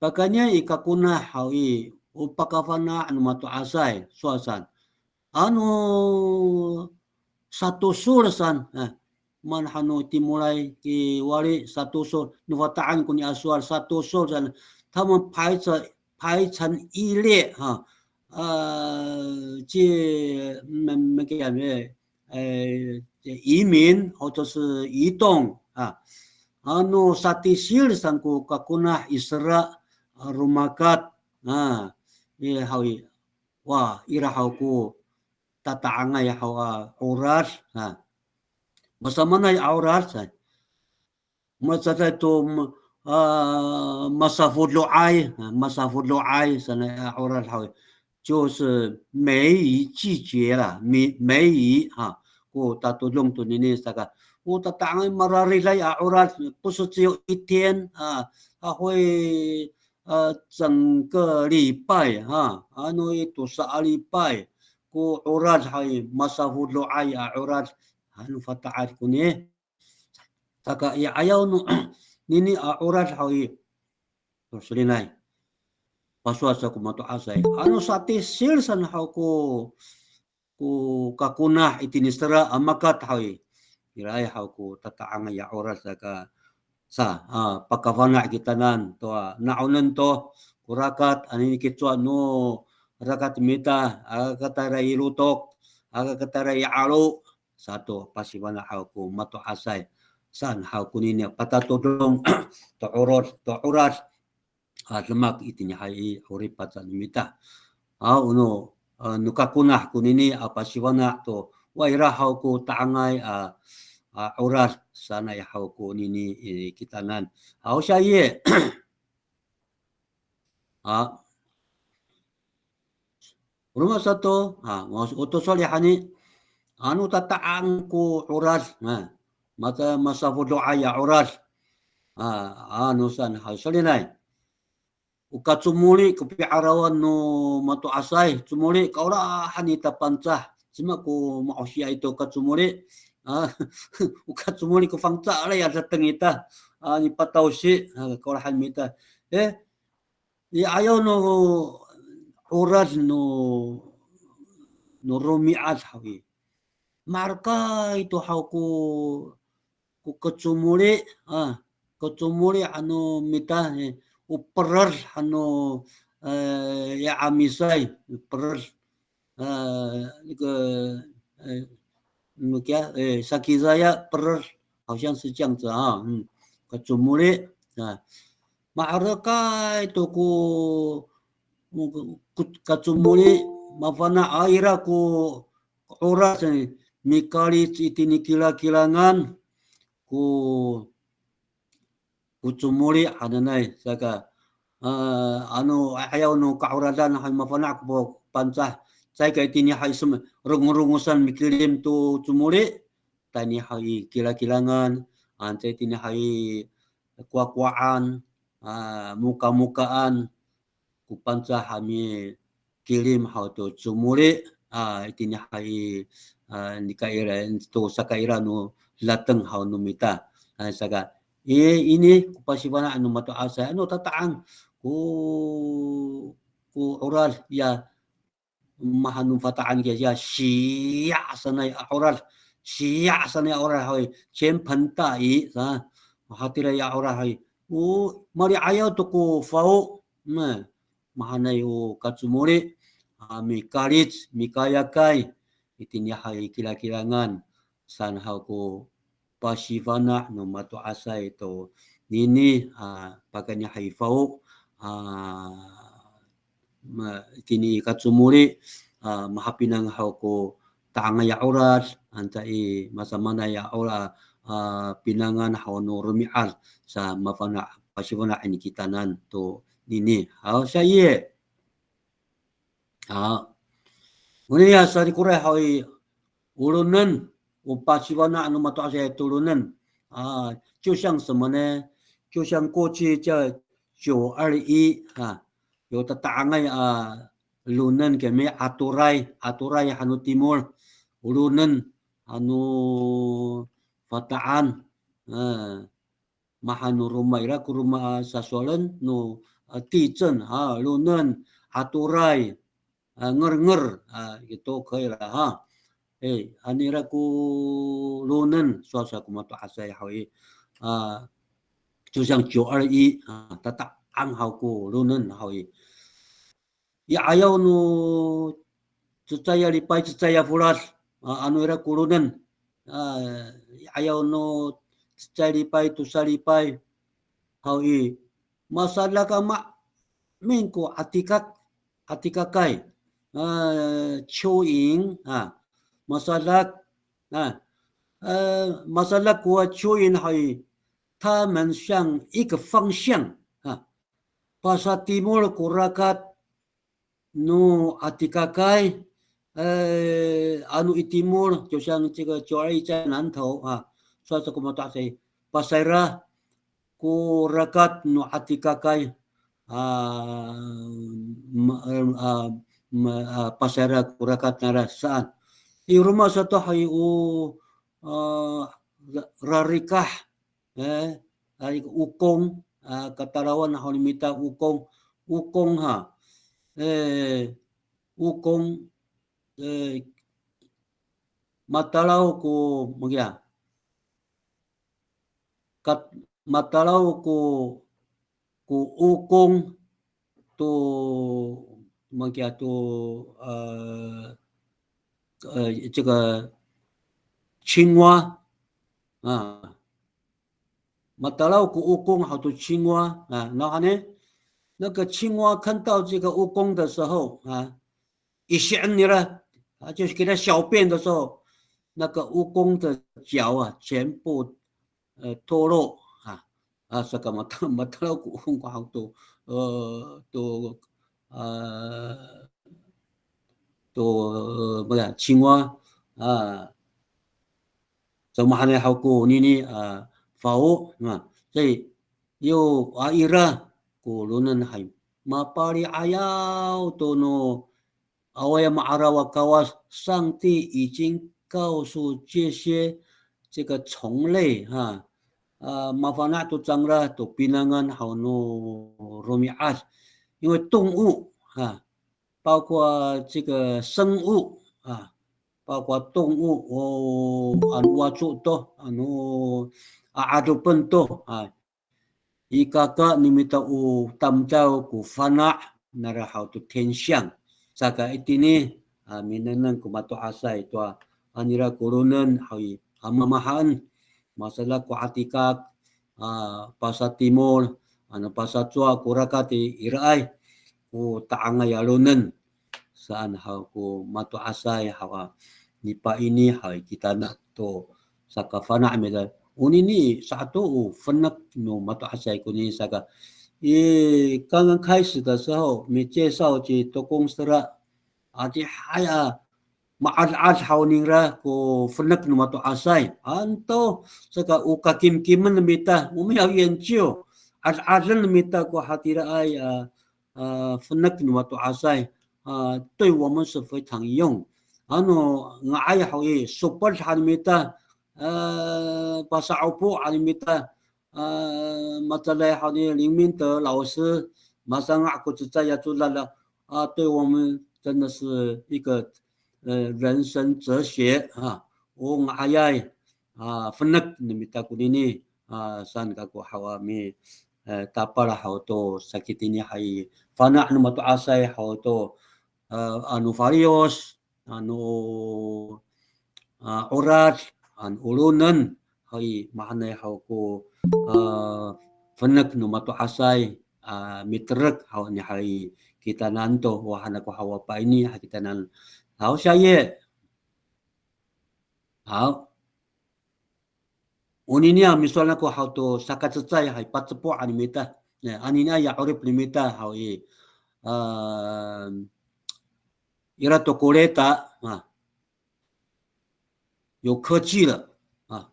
pakayni i kakonah haw i, o pakafana' no mato'asay, sowal saan. Ano satosol saan, e, maan hano timolay kiwali satosol, no Fata'an koni a sowal satosol saan, 他们排成，排成一列哈，呃，这，嗯，没，没，哎，移民或者是移动啊。Ano satisil saan ko kakonah i sera, a, romakat, a, i haw i, wa, ira haw ko tata'angay haw a 'orad, a. Masamaanay a 'orad, a. Macaday to, a, masafodo'ay, a, masafodo'ay sanay a 'orad haw i. 就是梅雨季节啦，梅，梅雨哈，ko tatodong tonini saka, o tata'angay marariday a 'orad, 不是只有一天啊，它会，呃，整个礼拜哈，ano i tosa a 礼拜, ko 'orad hay masafodo'ay a 'orad, ano fata'an koni. Saka i 'ayaw no nini a 'orad haw i, to solinay. Pasowal sa ko mato'asay. Ano satisil saan haw ko, ko kakonah itini sera a makat haw i. Iraay haw ko tata'angay a 'orad saka sa, a, pakafana' kitanan to, a, na'onen to, ko rakat, anini kicowa no rakat mita, aka katayra i lotok, aka katayra i 'alo, sato pasifana' haw ko mato'asay saan haw konini patatodong to 'orad, to 'orad, a, demak itini hay i 'orip aca no mita. Haw, o no, a, no kakonah konini a pasifana' to, wa ira haw ko ta'angay a, a, 'orad sanay haw konini i kitanan. Haw, 下一页. A, roma sato, a, mas, o to sowal i hani, ano tata'ang ko 'orad, a, mata masafodo'ay a 'orad, a, ano saan haw solinay. O kacomoli ko pi'arawan no mato'asay, comoli kaolahan ita Pangcah, cima ko ma'osiay to kacomoli, a, o kacomoli ko fangcalay a dateng ita, a, nipatawsi, a, kaolahan mita. E, i 'ayaw no 'orad no, no romi'ad haw i. Maherekay to haw ko, ko kacomoli, a, kacomoli ano mita, e, o pered ano, e, ya 'amisay, pered. 呃，那个，呃，那个，呃，sakizaya pered，好像是这样子啊，嗯，kacomoli, a, maherekay to ko, ko, ko kacomoli, mafana' a ira ko 'orad, e, mikalic itini kilakilangan, ko ko comoli hananay, saka, a, ano, 'ayaw no ka'oradan hay mafana' ko Pangcah, caay ka itini hay sem-, rongorongosan mikilim to comoli, tayni hay kilakilangan, a, caay itini hay kowakowaan, a, mokamokaan, ko Pangcah a mikilim haw to comoli, a, itini hay, a, nikaira to sakaira no dateng haw no mita. A, saka, i, ini ko pasifana' no mato'asay, ano tata'ang ko, ko 'orad ya, mahaen no fata'an kiya, siya sanay a 'orad, siya sanay a 'orad haw i, 倾盆大雨 sa, hatira ya 'orad haw i. O, mali'ayaw to ko fao, na, mahaenay o kacomoli, a, mikalic, mikayakay, itini hay kilakilangan, saan haw ko pasifana' no mato'asay to nini, a, pakayni hay fao, a, ma, itini kacomoli, a, mahapinang haw ko ta'angay a 'orad, anca i masamaanay a 'orad, a, pinangan haw no romi'ad sa mafana', pasifana' i kitanan to nini. Haw, 下一页. A, oniya sarikoray haw i, o lonen, o pasifana' no mato'asay to lonen. A, 就像什么呢？就像过去叫九二一 a, yo tata'angay a lonen kami, atoray, atoray han no timol, o lonen han no Fata'an, a, mahaen no roma ira ko roma a sasowalen no, a, 地震 a, lonen, atoray, a, ngernger, a, 也都可以了 ha. E, ano ira ko lonen, sowal sa ko mato'asay haw i, a, 就像九二一 a, tata'ang haw ko lonen haw i. Ya 'ayaw no cecay a lipay, cecay a folad, a, ano ira ko lonen, a, 'ayaw no cecay lipay, tosa lipay haw i, masadak a maemin ko 'atikak, 'atikakay, a, 蚯蚓 a, masadak, a, a, masadak ko 蚯蚓 haw i, 它们向一个方向 a, pasatimol ko rakat no 'atikakay, e, ano i timol, 就像这个九二一在南投啊，所以这个 mato'asay, pasayra ko rakat no 'atikakay, a, ma, a, ma, a, pasayra ko rakat nangra saan. I roma sato hay o, a, ra, rarikah, e, a, i okong, a, katalawan haw no mita okong, okong ha, e, okong, e, matalaw ko, makiya, kat, matalaw ko, ko okong to, makiya to, e, e, 这个青蛙 a, matalaw ko okong haw to 青蛙 a, 然后呢，那个青蛙看到这个蜈蚣的时候啊，一醒起来，啊，就是给它小便的时候，那个蜈蚣的脚啊，全部，呃，脱落啊，啊，saka mata, matalaw ko okong ko haw to, e, to, e, to, e, 青蛙 a, samaanay haw konini, a, fao, a, 所以 yo, a, ira ko lonen hay, mapali'ayaw to no awaay ma'araw a Kawas, 上帝已经告诉这些这个虫类哈, a, mafana' to cangra to pinangan haw no romi'ad, 因为动物哈，包括这个生物啊，包括动物 o, ano waco to, ano 'a'adopen to a, ikaka no mita o tamdaw ko fana' nangra haw to 天象. Saka itini, a, minengneng ko mato'asay to a, anira ko lonen haw i, a, mamahaen, masadak ko 'atikak, a, pasatimol, ano pasacowa ko rakat i iraay ko ta'angay a lonen saan haw ko mato'asay haw a, nipaini haw i, kitanan to sakafana' mita. Onini sato o fenek no mato'asay konini saka, i, 刚刚开始的时候 mi介绍 ci Tokong Sera, adihay a ma'ad'ad haw ningra ko fenek no mato'asay. Anto saka o kakimkimen mita, o miyaw 研究, ad'aden mita ko hatiraay a, a, fenek no mato'asay, a, 对我们是非常有用. Ano nga'ay haw i, soped han mita, a, pasa'opo han mita, a, matiraay haw ni 林明德老师, masanga' ko cecay a codad a, a, 对我们真的是一个，呃，人生哲学啊, o nga'ayay, a, fenek no mita konini, a, saan kako haw a mi, e, tapal haw to sakitini hay fana' no mato'asay haw to, e, ano faliyos, ano, a, 'orad, ano o lonen, hay mahaenay haw ko, a, fenek no mato'asay, a, miterek haw ni hay kitanan to, o han ako haw a paini ha kitanan haw siya i. Haw. Onini a misowal nako haw to sakacecay hay pacepo' han no mita. Ne, anini a ya 'orip no mita haw i, a, ira to ko leta, a, 有科技了, a,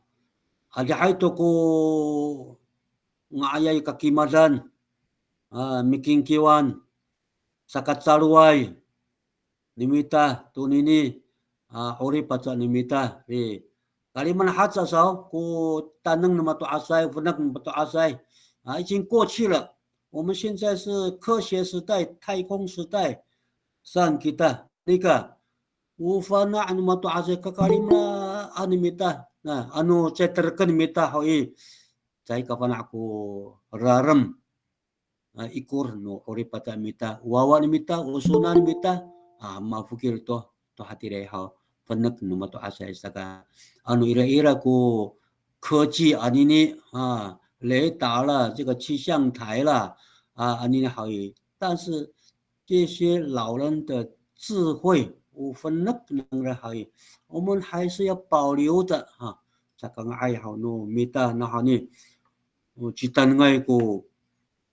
adihay to ko nga'ayay kakimadan, a, mikingkiwan, sakacaloway no mita tonini, a, 'orip aca no mita i, kalimelaan haca saw ko taneng no mato'asay, fenek no mato'asay, a, 已经过去了. 我们现在是科学时代、太空时代 saan kita. Nika, o fana' no mato'asay kakalimelaan no mita, na, ano caay tereken mita haw i, caay kafana' ko rarem, a, ikor no 'orip aca mita, wawa no mita, o sona no mita, a, mafokil to, to hatiraay haw. fenek no mato'asay saka, ano iraira ko 科技 anini, a, 雷达啦，这个气象台啦，a, anini haw i. 但是这些老人的智慧，o fenek nangra haw i, 我们还是要保留着 a, sakanga'ay haw no mita nawhani, o citanengay ko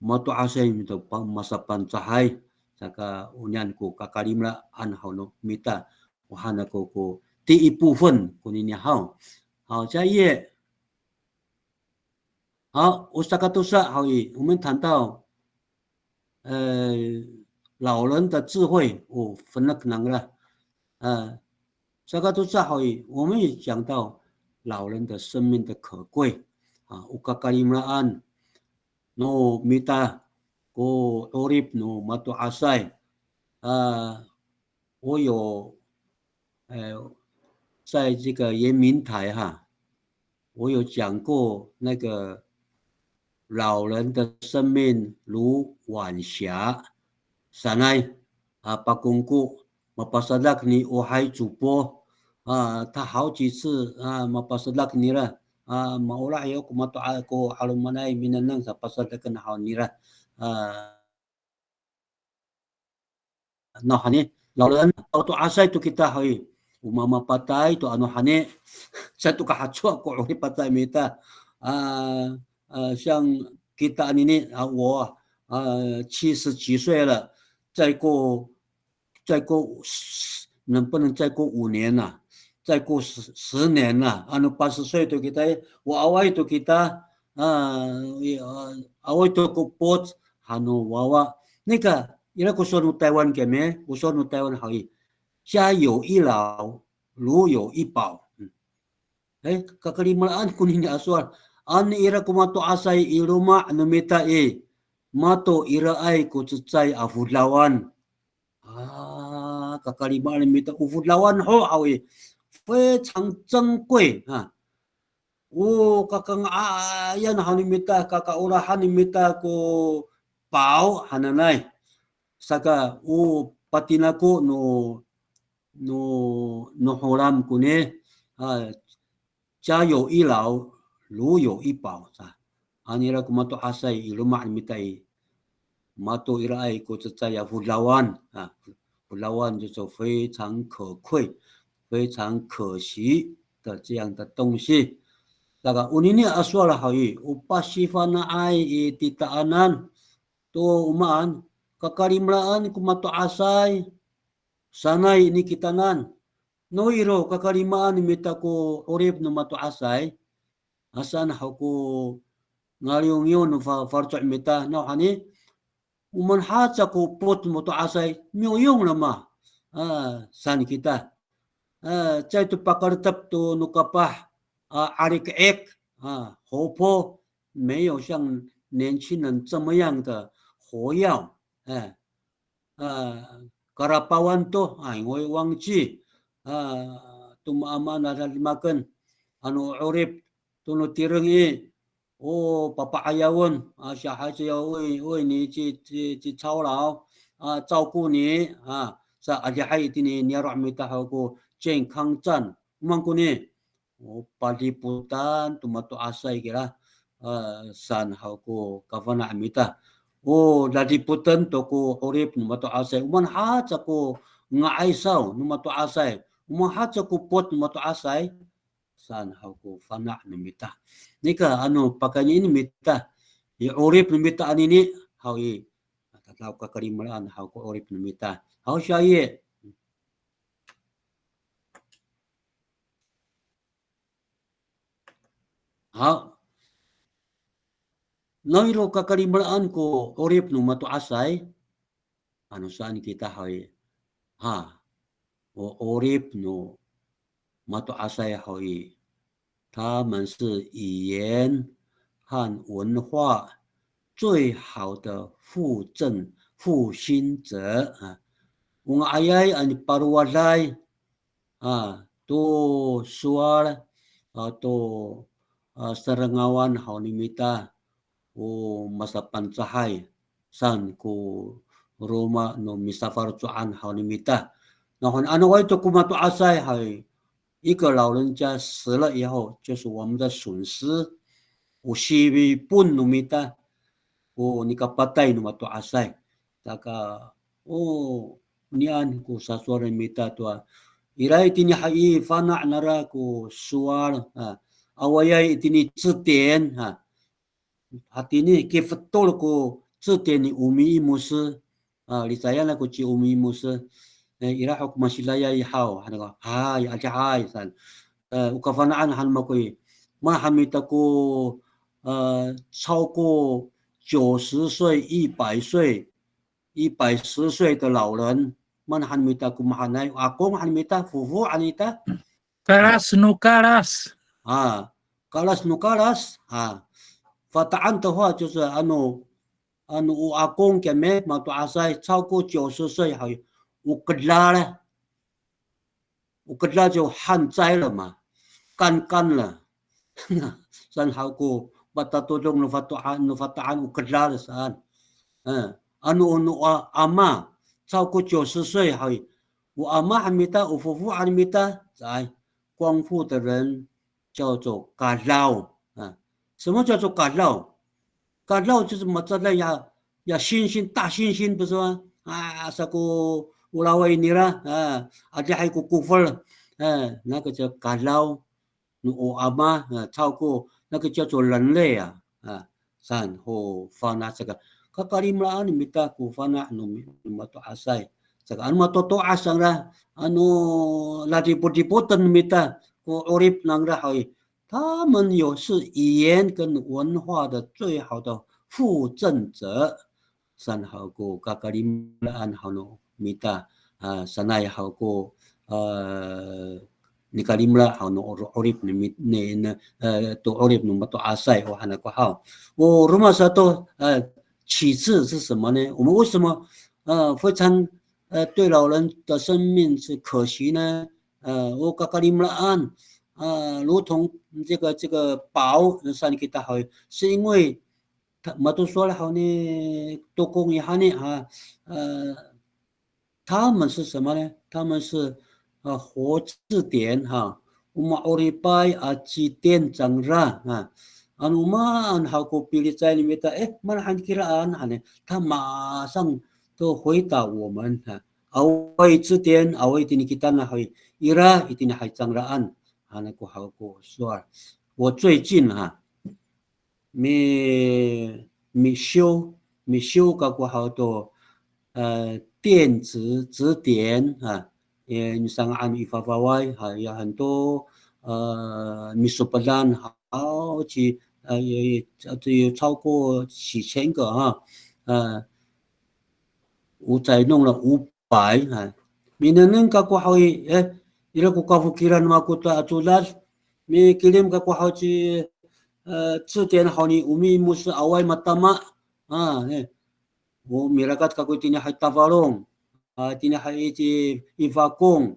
mato'asay mita pa-, masaPangcahay, saka onian ko kakalimelaan haw no mita, o han ako ko 第一部分 konini haw. 好，下一页。好，o sakatosa haw i, 我们谈到，呃，老人的智慧，o fenek nangra. 呃，sakatosa haw i, 我们也讲到老人的生命的可贵。啊，o kakalimelaan no mita ko 'orip no mato'asay. 啊，我有，呃，在这个原民台哈，我有讲过那个老人的生命如晚霞，sanay, a, pakongko, mapasadak ni Ohay Copo, a, 他好几次, a, mapasadak nira, a, maolah yo ko mato'a-, ko 'alomanay minengneng sa pasadaken haw nira, a, nawhani, 老人, o to'asay to kita haw i, o mamapatay to ano hani, caay to kahacowa ko 'orip pacay mita. A, a, 像 kita anini, a, 我, a, 七十几岁了, 再过, 再过十, 能不能再过五年啊？再过十, 十年啊？Ano 八十岁 to kita, o awaay to kita, a, i, a, awaay to ko 'epoc han no wawa. 那个, ira ko sowal no Taywan kami, ko sowal no Taywan haw i, 家有一老，如有一宝。嗯。E, kakalimelaan konini a sowal. Ano ira ko mato'asay i loma' no mita i, mato iraay ko cecay a fodawan. A, kakalimelaan mita o fodawan ho haw i, 非常珍贵 a. O kakanga'ayan haw no mita, kakaolahan no mita ko 宝 hananay. Saka o patinako no, no, no Holam koni, a, 家有一老，如有一宝 sa. Ano ira ko mato'asay i loma' no mita i, mato iraay ko cecay a fodawan, a, fodawan 就是非常可贵、非常可惜的这样的东西。Saka onini a sowal haw i, o pasifana'ay i titaanan to o maan, kakalimelaan ko mato'asay sanay ini kitanan. No iro kakalimelaan mita ko 'orip no mato'asay, a saan haw ko ngaliyongiyon no fa-, faloco' mita, nawhani, o maan haca ko 'epoc no mato'asay, 没有用了嘛, a, saan kita. A, caay to pakaletep to no kapah, a, 'alik'ik, a, 活泼，没有像年轻人这么样的活跃，哎。 A, karapawan to, a, 因为忘记, a, to maamaan a dademaken, ano 'orip to no tireng i, o papa'ayawen, a, 小孩子要为, 为你去, 去, 去操劳, a, 照顾你, a, sa adihay itini niyaro' mita haw ko 健康站, o maan koni, o padipotan to mato'asay kira, a, saan haw ko kafana' mita. O dadipoten to ko 'orip no mato'asay, o maan haca ko nga'ay saw no mato'asay, o maan haca ko 'epoc no mato'asay, saan haw ko fana' no mita. Nika ano pakayni no mita i 'orip no mita anini haw i, tata'ak kakalimelaan haw ko 'orip no mita. Haw, 下一页. Haw. No iro kakalimelaan ko 'orip no mato'asay, ano saan kita haw i, ha, o 'orip no mato'asay haw i, 他们是语言和文化最好的附赠、复兴者 a. O nga'ayay a nipalowaday, a, to sowal, a, to, a, serengawan haw no mita, o masaPangcahay saan ko roma no misafaloco'an haw no mita. 然后呢，ano awaay to ko mato'asay hay, 一个老人家死了以后，就是我们的损失。O sipon no mita ko nikapatay no mato'asay. Saka, o nian ko sasowalen mita to a, ira itini hay i fana' nangra ko sowal, a, awaayay itini 字典, a, hatini kifetol ko 字典 ni Omi Imosi, a, licayan ako ci Omi Imosi, e, ira ho ko masidayay haw, han ako, hay, adihay, saan. E, o kafana'an han mako i, maan han mita ko, e, 超过九十岁、一百岁、一百十岁的老人, maan han mita ko mahaenay, akong han mita, fofo han ita. Kalas no kalas. A, kalas no kalas. A, Fata'an 的话就是 ano, ano o akong kiyami mato'asay 超过九十岁 hay, o kedal. O kedal 就旱灾了嘛, kankan 了. Saan haw ko patatodong no Fata'an, no Fata'an o kedal saan. E, ano, ano a, ama, 超过九十岁 hay, o ama han mita, o fofo han mita, 在光复的人叫做 kadaw. 啊，什么叫做 kadaw？Kadaw 就是 macadal ya, ya 猩猩，大猩猩不是吗？啊，sako o laway nira, a, adihay ko kofel, e, 那个叫 kadaw. No o ama, a, 超过那个叫做人类啊, a, saan ho fana' saka. Kakalimelaan mita ko fana' no mi-, no mato'asay. Saka ano matoto'as nangra, ano ladipodipoten mita ko 'orip nangra hay, 他们有是语言跟文化的最好的附赠者。Saan haw ko kakalimelaan haw no mita, a, sanay haw ko, a, nikalimela haw no 'orip ni mit-, ni, ni, e, to 'orip no mato'asay o han ako haw. O roma sato, e, 其次是什么呢？我们为什么，呃，非常，呃，对老人的生命是可惜呢？呃，o kakalimelaan, 呃，如同这个，这个宝，saan kita haw, 是因为他，mato sowal haw ni Tokong i hani, a, e, 他们是什么呢？他们是，呃，活字典哈。O ma'oripay a 字典 cangra ha. Ano maan haw ko pilicay no mita, e, maan han kiraan, han, 他马上都回答我们哈。Awaay 字典, awaay itini kita na hay, ira itini hay cangraan, han ako haw ko sowal. 我最近哈, mi, mi修, mi修 kako haw to, 呃，电子字典啊, e, nisanga'an i fafaway, 还有很多, 呃, misopedan, 好几, 呃, 有, 有超过几千个啊, 呃, 我才弄了五 百, ha. Minengneng kako haw i, e, ira ko kafokilan mako to a codad, mikilim kako haw ci, e, 字典 haw ni Omi Imosi awaay matama, a, e. O mirakat kako itini hay Tafalong, a, itini hay i, i Fakong,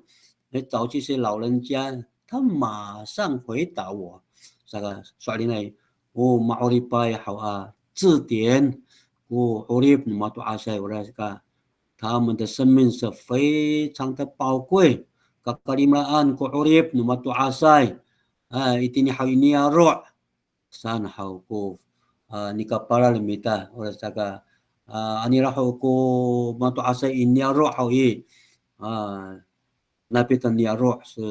e, 找这些老人家, 他马上回答我. Saka, so'elinay, o ma'oripay haw a 字典, ko 'orip no mato'asay, orasaka, 他们的生命是非常的宝贵. Kakalimelaan ko 'orip no mato'asay, a, itini haw i niyaro', saan haw ko, a, nikapalal mita, orasaka, a, anira haw ko mato'asay i niyaro' haw i, a, napitan niyaro' sa,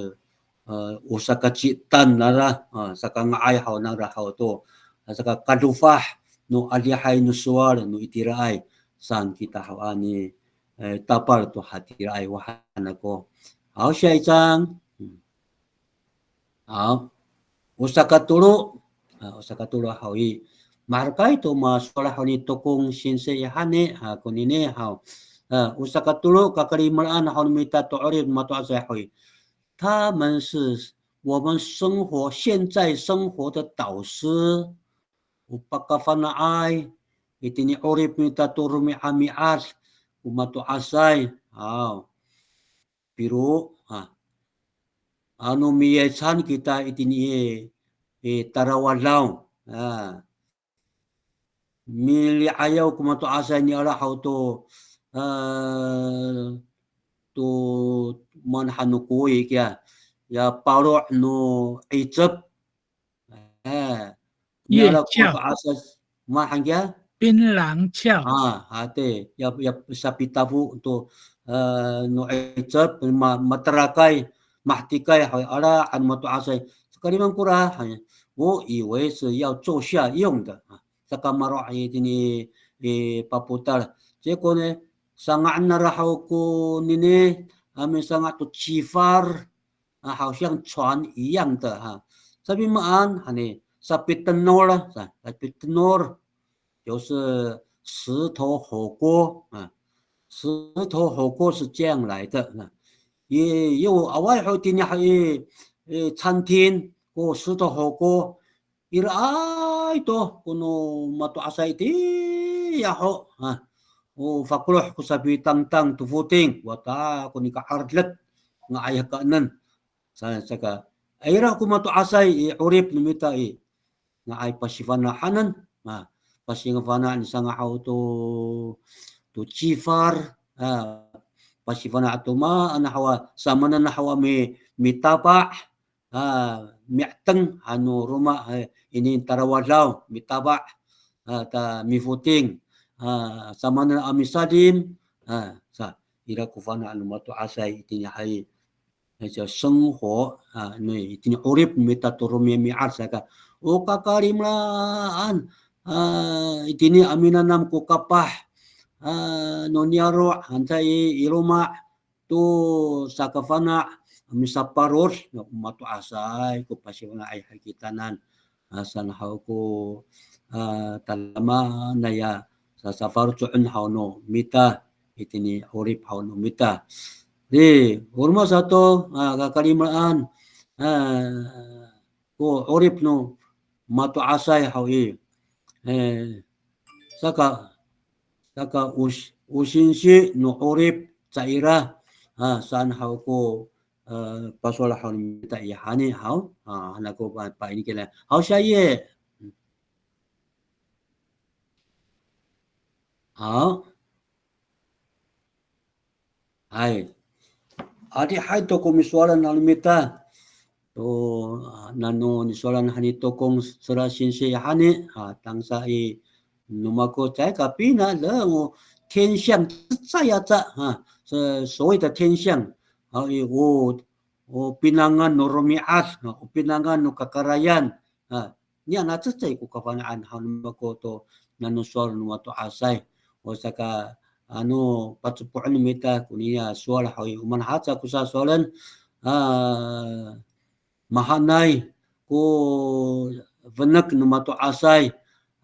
a, o sakaci'etan nangra, a, sakanga'ay haw nangra haw to, a, sakakadofah no adihay no sowal no itiraay, saan kita haw a ni, e, tapal to hatiraay, o han ako. 好，下一张。嗯。好。 O sakatolo, a, o sakatolo haw i, maherekay to masowal haw ni Tokong singsi i hani, a, konini haw. A, o sakatolo, kakalimelaan haw no mita to 'orip no mato'asay haw i, 他们是我们生活，现在生活的导师。O pakafana'ay itini 'orip mita to romi'ami'ad ko mato'asay haw. Piro, a, ano miyecan kita itini i, i tarawadaw, a, mili'ayaw ko mato'asay niala haw to, a, to maan han no kowi kiya, ya paro' no 'icep. E, 月 niyaro' ko 壳. Mato'asay, maan han kiya? 槟榔壳. A, hati, ya, ya sapitafo to, e, no 'icep, ma, materakay, mahetikay, hay, ala han mato'asay. Sakaliman kora, hay, 我以为是要坐下用的, a, saka maro' itini i papotal. 结果呢, sanga'en nara haw konini, a misanga' to cifar, a, 好像船一样的哈. Sapimaan, hani, sapitenor, sa, sapitenor, 就是石头火锅啊，石头火锅是这样来的啊。也有 awaay ho itini i, i 餐厅 ko 石头火锅, iraay to kono mato'asay itiya ho, ha. O fakeloh ko sapitangtang to foting, wata ko nika 'aredet, nga'ay kaenen. Sa, saka, ira ko mato'asay i 'orip no mita i, nga'ay pasifana' hanen, ha. Pasifana' nisanga' haw to, to cifar, ha. Pasifana' to maan hawa, samaanen hawa mi, mitapa', a, mi'eteng han no roma, e, ini tarawadaw, mitapa', a, ta mifoting, a, samaanen a misadim, a, sa, ira ko fana' no mato'asay itini hay, e, 生活, a, no itini 'orip mita to romi'ami'ad saka, o kakalimelaan, a, itini a minanam ko kapah, a, no niyaro', anca i, i loma', to sakafana' misaparod, no mato'asay ko pasifana'ay hay kitanan. A, saan haw ko, a, tadamaanay a sasafaloco'en haw no mita, itini 'orip haw no mita. Di, o roma sato, a, kakalimelaan, a, ko 'orip no mato'asay haw i. E, saka, saka o, o singsi no 'orip caira, a, saan haw ko, e, pasowal haw no mita i hani haw, a, han ako pa, paini kira. Haw, 下一页. Haw. Hay. Adihay to ko misowalan no mita. To, a, nano nisowalan hani Tokong Sera singsi hani, a, tangasa i no mako caay ka pina, le, o 天象 cecay aca, ha, 所谓的天象, a, i, o, o pinangan no romi'ad, a, o pinangan no kakarayan, a, niya na cecay ko kafana'an haw no mako to nano sowal no mato'asay. O saka, ano, pacepo'en no mita koniya sowal haw i, o maan haca ko sasowalen, a, mahaenay ko fenek no mato'asay,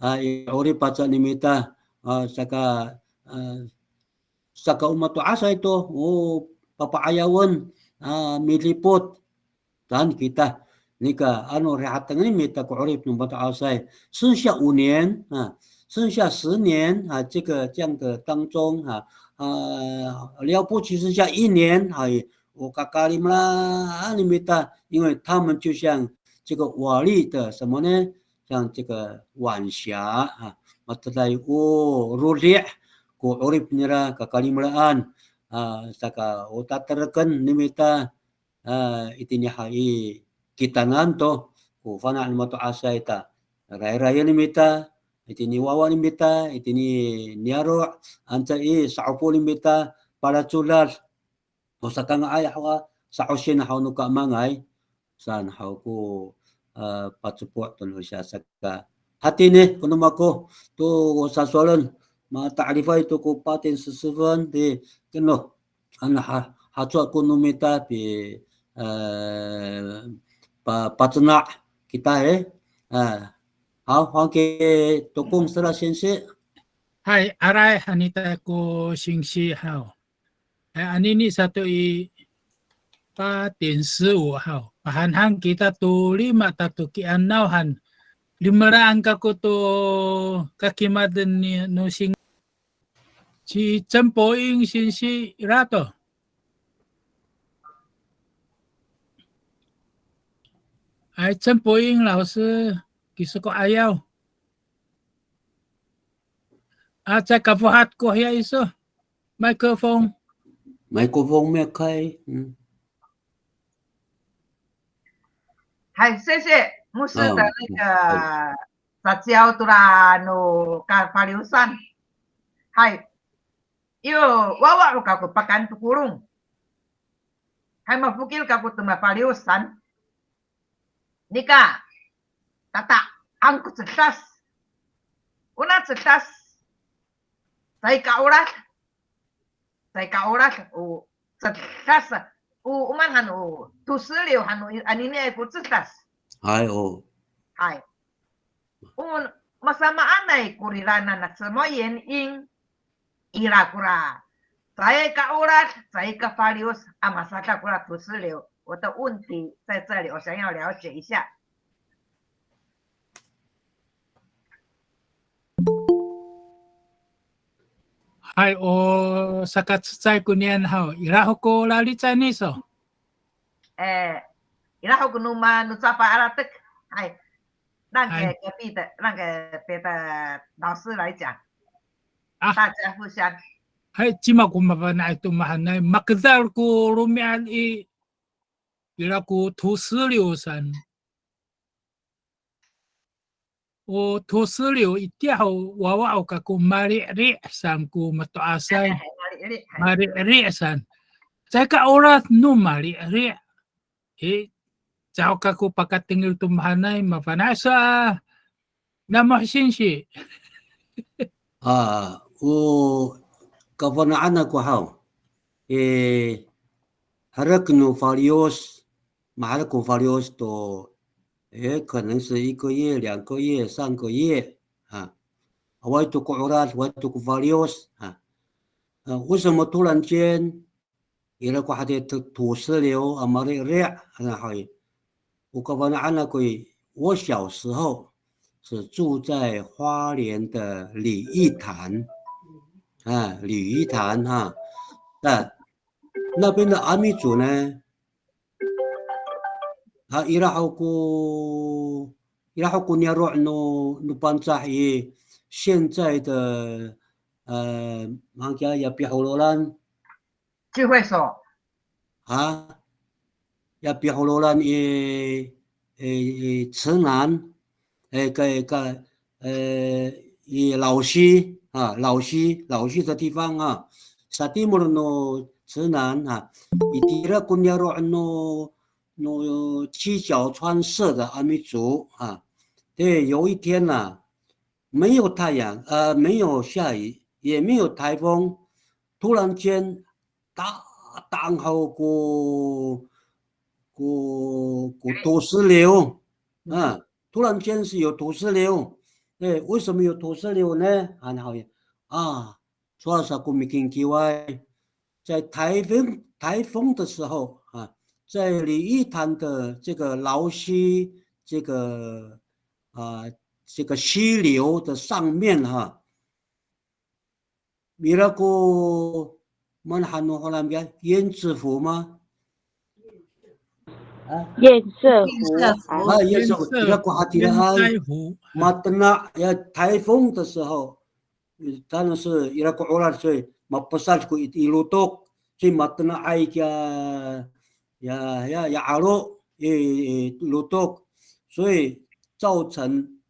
a, i 'orip aca no mita, a, saka, a, saka o mato'asay to, o papa'ayawen, a, midipot, saan kita. Nika, ano, rihatengen mita ko 'orip no mato'asay, 剩下五年, a, 剩下十年, a, 这个, 这样的当中, a, a, 了不起剩下一年, a, o kakalimelaan mita, 因为他们就像这个瓦砾的什么呢？像这个晚霞, a, matiraay o rodi' ko 'orip nira kakalimelaan, a, saka o tatereken no mita, a, itini hay i kitanan to, ko fana' no mato'asay ta, rayrayen no mita, itini wawa no mita, itini niyaro', anca i sa'opo no mita, palacodad, o sakanga'ay haw a, sa'osien haw no kamangay, saan haw ko, a, pacepo' to no siya saka. Hatini, ko no mako, to sasowalen, mata'elifay to ko patin sesefen, ti, keno, ano ha, hacowa ko no mita, pi, e, pa, pacena' kita, e. A, haw, haw ki Tokong Sera singsi. Hay, aray, hanita ko singsi haw. E, anini sato i 八点十五 haw. Pahanhan kita to lima tato ki'anaw han. Limelaan kako to kakimaden ni no sing, ci 陈伯英 singsi ira to. Ay, 陈伯英老师, kiso ko 'ayaw. A, caay kafohat ko hiya iso. Microphone. Microphone miyakay. Hmm. Hay, 谢谢牧师的那个撒娇 to la no kafaliyosan. Hay, yo, wawa ho kako pakaen to kolong. Hay, mafokil kako to mafaliyosan. Nika, tata'ang ko cedas. Ona cedas, caay ka olad. Caay ka olad, o cedas, o, o maan han, o toseliw han, o aniniay ko cedas. Hay, o. Hay. O masamaanay ko riranan a, 什么原因? Ira kora caay ka olad, caay ka faliyos a masadak kora toseliw. 我的问题在这里，我想要了解一下。 Hay, o sakacecay konian haw, ira ho ko lalicay iso. E, ira ho ko no ma, no cafay a latek. Hay, 让给隔壁的，让给别的老师来讲。 大家互相。 Hay, cima ko mafana'ay to mahaenay, makedal ko romi'ad i, ira ko toseliw san. O toseliw itiya ho, wawa ho kako mali'li' san ko mato'asay. Mali'li', hay. Mali'li' san. Caay ka olad no mali'li'. E, caho kako pakatengil to mahaenay, mafana'ay sa. Namoh singsi. A, o kafana'an ako haw. E, herek no faliyos, maherek ko faliyos to, e, 可能是一个月、两个月、三个月 a. Awaay to ko olad, awaay to ko faliyos a. 呃，为什么突然间 ira ko hatira to, toseliw a mali'li' a, hay. O kafana'an ako i, 我小时候是住在花莲的鲤鱼潭，啊，鲤鱼潭哈。那，那边的阿美族呢，啊，ira ho ko, ira ho ko niyaro' no, no Pangcah i, 现在的，呃，maan kiya ya pihololan, 聚会所。啊，ya pihololan i, i, i 池南, e, ka, ka, e, i 荖溪 a, 荖溪, 荖溪的地方啊，satimol no 池南 a, itira ko niyaro' no, no 七脚川社的阿美族啊。对，有一天呐，没有太阳，呃，没有下雨，也没有台风，突然间 ta, ta'ang haw ko, ko, ko 土石流，啊，突然间是有土石流。哎，为什么有土石流呢？啊，好，啊，sowal sa ko mikingkiway, 在台风，台风的时候啊，在鲤鱼潭的这个荖溪，这个，啊，这个溪流的上面哈， Ira ko, maan han no Holam kiya, 堰塞湖吗？啊？堰塞湖。堰塞湖。啊，堰塞湖。Ira ko hatiraay, 堰塞湖。Matena' ya, 台风的时候，呃，当然是 ira ko 'orad, 所以 mapesad ko i, i lotok, 所以 matena'ay kiya, ya, ya, ya 'alo, i, i lotok, 所以造成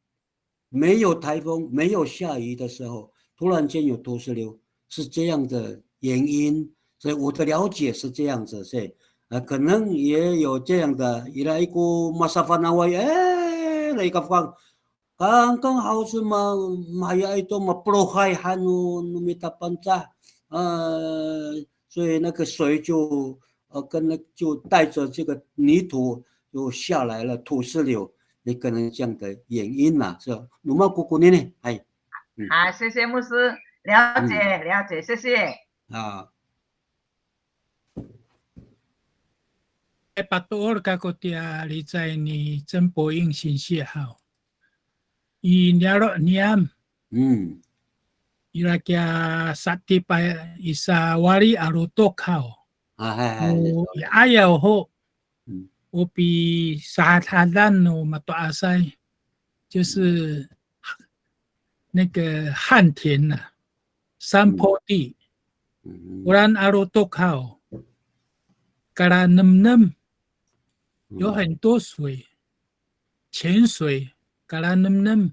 没有台风、没有下雨的时候，突然间有土石流，是这样的原因。所以我的了解是这样子，所以，呃，可能也有这样的，ira ko masafanaway, e, ira i kafang, kangkang haw sa ma, mahaenay to mapelohay han no, no mita Pangcah, 呃，所以那个水就，呃，跟那，就带着这个泥土就下来了，土石流，也可能这样的原因啦，是吧？Roma ko konini, hay. 嗯。好，谢谢牧师，了解，嗯。了解，谢谢。啊。E, patoor kako tiya licay ni 曾伯英 singsi haw. I niyaro' niyam. Hmm. Ira kiya satipay i sawali a lotok haw. A, hay, hay. O i 'ayaw ho. Hmm. O pisahadhadan no mato'asay. 就是那个旱田啊，山坡地。Hmm. Hmm. Oran a lotok haw. Kalanemnem. 有很多水。泉水 kalanemnem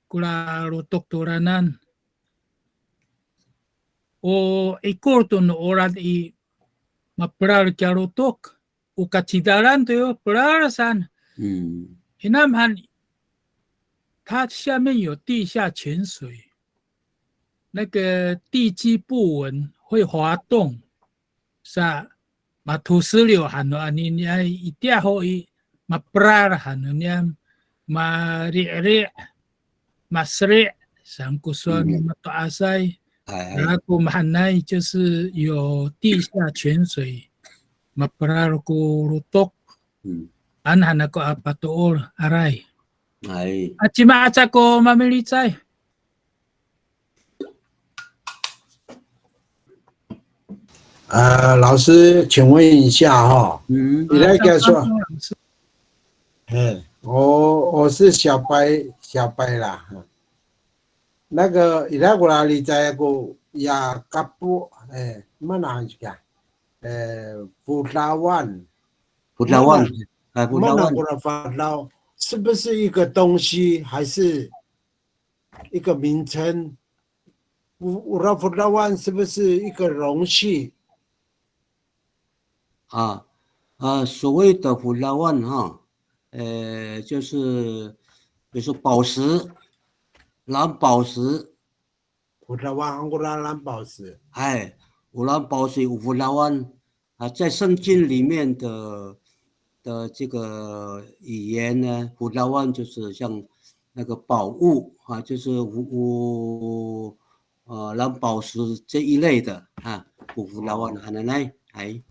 kora lotok to ranan. O ikor to no orad i, maperal kiya lotok, o kacidalan to yo, peral saan. 嗯。 Hinam han, 它下面有地下泉水，那个地基不稳会滑动， sa matoseliw han no aniniay, itiya ho i, maperal han no niyam, mari'ri', maseri' saan ko sowal no mato'asay. 哎，哎。 Ira ko mahaenay 就是有地下泉水, maperal ko lotok. 嗯。 An han ako a patoor, aray. 哎。 A cima aca ko mamilicay? 呃，老师，请问一下哈，嗯。你那个说，啊，张忠老师。 哎，我，我是小白，小白啦。那个，ira ko lalicay ako ya kapo, eh, mana ka? Eh, fodawan. Fodawan. Mana, 哎，fodawan. Mana ko fodawan, 是不是一个东西，还是 一个名称。Ora fodawan 是不是一个容器？ 啊，啊，所谓的 fodawan 哈，呃，就是，比如说宝石，蓝宝石。 Fodawan han kora 蓝宝石。 哎，o 蓝宝石，o fodawan 啊，在圣经里面的，的这个语言呢，fodawan 就是像那个宝物啊，就是五，五，呃，蓝宝石这一类的啊，fodawan hananay，哎。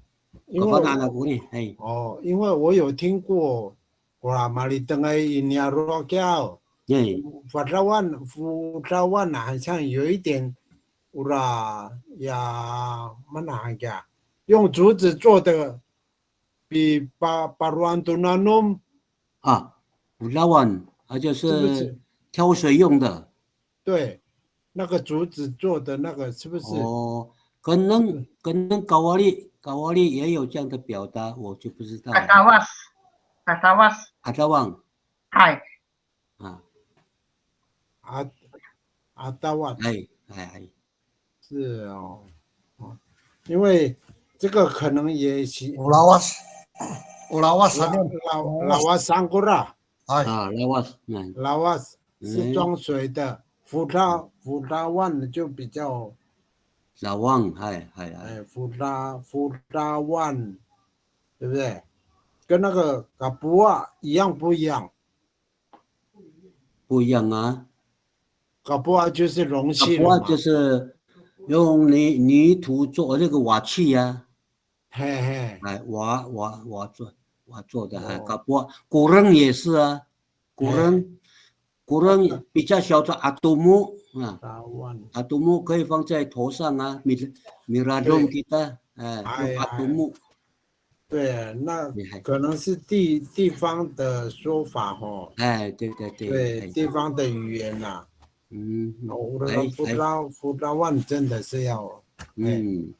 因为，kafana' ako ni，哎。 哦，因为我有听过，ora malitengay i niyaro' kiya. 哎。 Fodawan, fodawan 好像有一点 ora, ya, mana han kiya, 用竹子做的，比 pa, paroan to nanom. 啊，fodawan，啊，就是，是不是？挑水用的。 对，那个竹子做的那个，是不是？ 哦，可能，可能 kawali，kawali 也有这样的表达，我就不知道了。 Katawas. Katawas. Katawang. Hay. 啊。 A, 'atawas. 哎，哎，哎。 是哦，哦，因为这个可能也是 O lawas. O lawas 'la, 上面。 'la, lawas han kora. 哎。 啊，lawas，嗯。 Lawas 是装水的，哎。 Foda, fodawan 就比较 Lawang，嗨，嗨，嗨。 哎，foda, fodawan，对不对？跟那个 kapowa 一样不一样？ 不一样啊。 Kapowa 就是容器了嘛。 Kapowa 就是用泥，泥土做那个瓦器啊。 嘿，嘿。 哎，瓦，瓦，瓦做，瓦做的，哎，哦。 Kapowa，koreng 也是啊，koreng，哎。 Koreng 比较小的 'atomo 啊。 Fodawan。 'Atomo 可以放在头上啊，mi-，miradom kita，哎，用 'atomo。 哎，哎。 对，那可能是地，地方的说法吼。 哎，对，对，对，对，哎。 地方的语言呐。 嗯，哦，哎，哎。 Foda, fodawan 真的是要，哎。 嗯。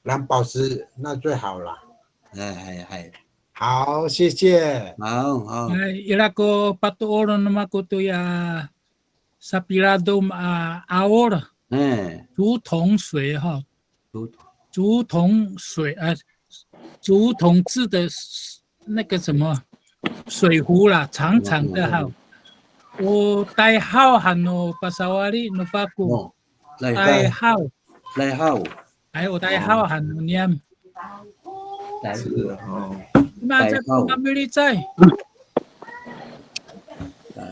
蓝宝石，那最好了。 哎，哎，哎。 好，谢谢。 好，好。 哎，ira ko patoor no mako toya sapiladom a 'aol. 哎。 竹筒水哈。 竹筒。 竹筒水，呃，竹筒制的那个什么，水壶啦，长长的哈。 嗯，嗯，嗯。 O tayhaw han no pasawali no fako. 哦，tayhaw。 Tayhaw. 哎，o tayhaw han no niyam. 哦。 是哦。 Tayhaw.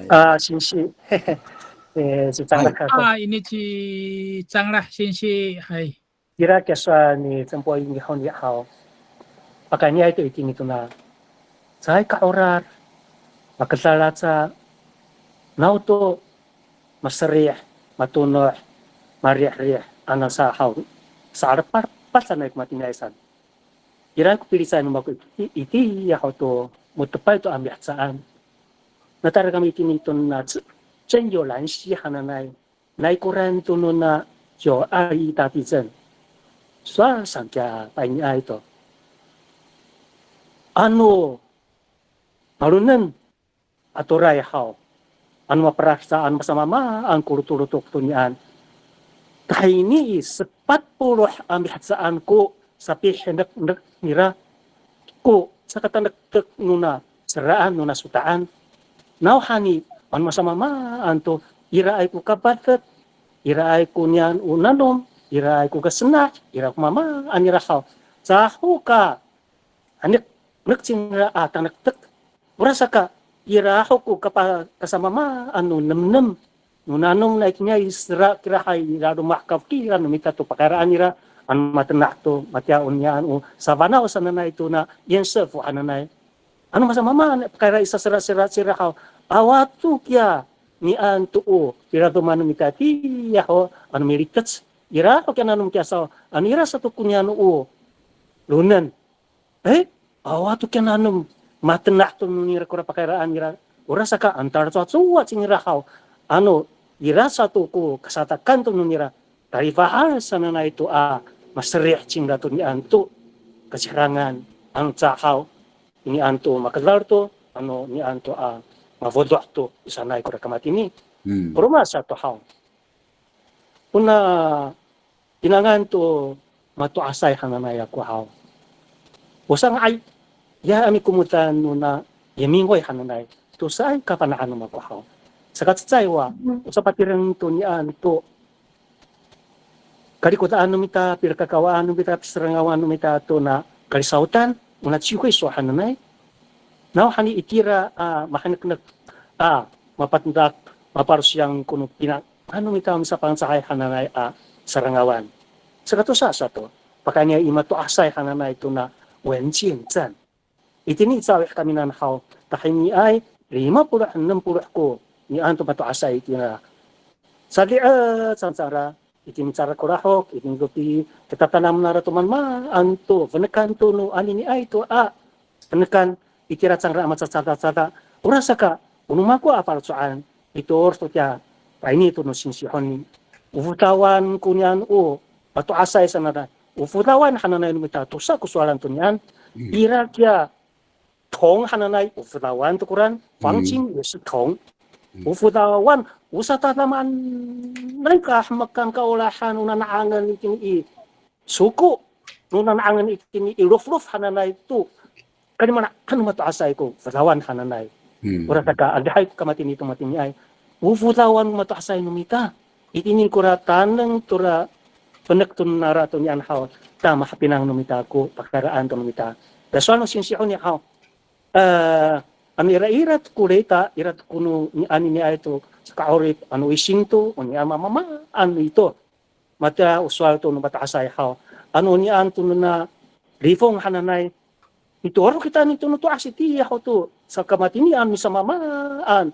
A, singsi. E, ci Canglah kako. A, ini ci Canglah singsi, hay. Ira kiya sowal ni Cempoy i honi haw. Pakayniay to itini tona caay ka 'orad, makedal aca, naw to maseri', matono', mari'ri' ano sa haw, sa'alepadpad sanay ko matiniay san. Ira ko pilicay no mako i, itiya ho to mo^tepay to a mihecaan. Natara kami itini tona ce-, 真有兰溪 hananay, naikoran to nona 九二一大地震. Sowal saan kiya pa'iniay to. Ano malonen atoray haw. Ano maparasaan masamamaan ko lotolotok to niyan. Tahini i sepat polo' a mihecaan ko sapiheneknek nira ko sakatanektek nona seraan nona sota'an. Nawhani, ano masamamaan to, iraay ko kapadet, iraay ko niyan o nanom, iraay ko kasena', ira ko mamaan nira haw. Caho ka, anek, nek cingra a tanektek. Orasaka, ira ho ko kapa-, kasamamaan no nemnem. No nanom nai kiniya i sera kira hay ira loma' kafokil no mita to pakayraan nira, ano matena' to, matiya o niyan o safanaw sananay to na 堰塞湖 hananay. Ano masamamaan pakayra i sasera-sera cira haw. Awa to kiya niyan to o, ira to mano mita tiya ho, ano militec. Ira ho kiya nanom kiya saw, ano ira sato ko niyan o lonen. E, awa to kiya nanom, matena' to no nira kora pakayraan nira. Orasaka, ano talacowacowa cingra haw. Ano, ira sato ko kasatakan to no nira, talifahal sananay to a maseri' cingra to niyan to kaciherangan, ano cahaw, niyan to makedal to, ano niyan to a mafodoh to, sanay kora kamatini. Hmm. Roma sato haw. Ona pinangan to mato'asay hananay ako haw. O sanga'ay, ya a mikomodan nona ya mingoy hananay, tosaay kafana'an no mako haw. Saka cecay wa, o sapatireng to niyan to kalikotaan no mita, pilakakawaan no mita, piserangawan no mita to na kalisawtan, ona cihoy so hananay. Nawhani itira a maheneknek a mapatendak, maparosiyang ko no pina ano mita misaPangcahay hananay a sarangawan. Saka tosa sato, pakayni i mato'asay hananay to na 文健站. Itini i Cawi' kaminan haw, tahiniay lima polo' enem polo' ko niyan to mato'asay itira. Sadi'ec cangra, itini cangra ko lahok, itini ko pi, kitatanam nara to manmaan to, fenekan to no aniniay to a fenekan, itira cangra a macacadacada. Orasaka, o no mako a faloco'an, mitoor to tiya payni to no sinsihon i. O fodawan ko niyan o mato'asay sananay. O fodawan hananay no mita tosa ko sowalan to niyan. Hmm. Ira kiya 桶 hananay, o fodawan to koran, 黄金也是铜. Hmm. O fodawan, o satadamaanay kahemekan kaolahan, o nana'angen itini i soko, o nana'angen itini i loflof hananay to kalimana'an no mato'asay ko fodawan hananay. Hmm. Orasaka, adihay ko kamatini to matiniay. O fodawan mato'asay no mita. Itini kora taneng tora fenek to nara to niyan haw. Ta mahapinang no mita ko pakayraan to no mita. Ta sowal no sinsihon i haw. E, ano ira, ira to ko leta, ira to ko no niyan, aniniay to saka'orip, ano ising to, o niyan mamamaan ito. Matiya o sowal to no mato'asay haw. Ano niyan to nona lifong hananay. Mitoor kita nito no to'as itiya ho to. Saka matini a misamamaan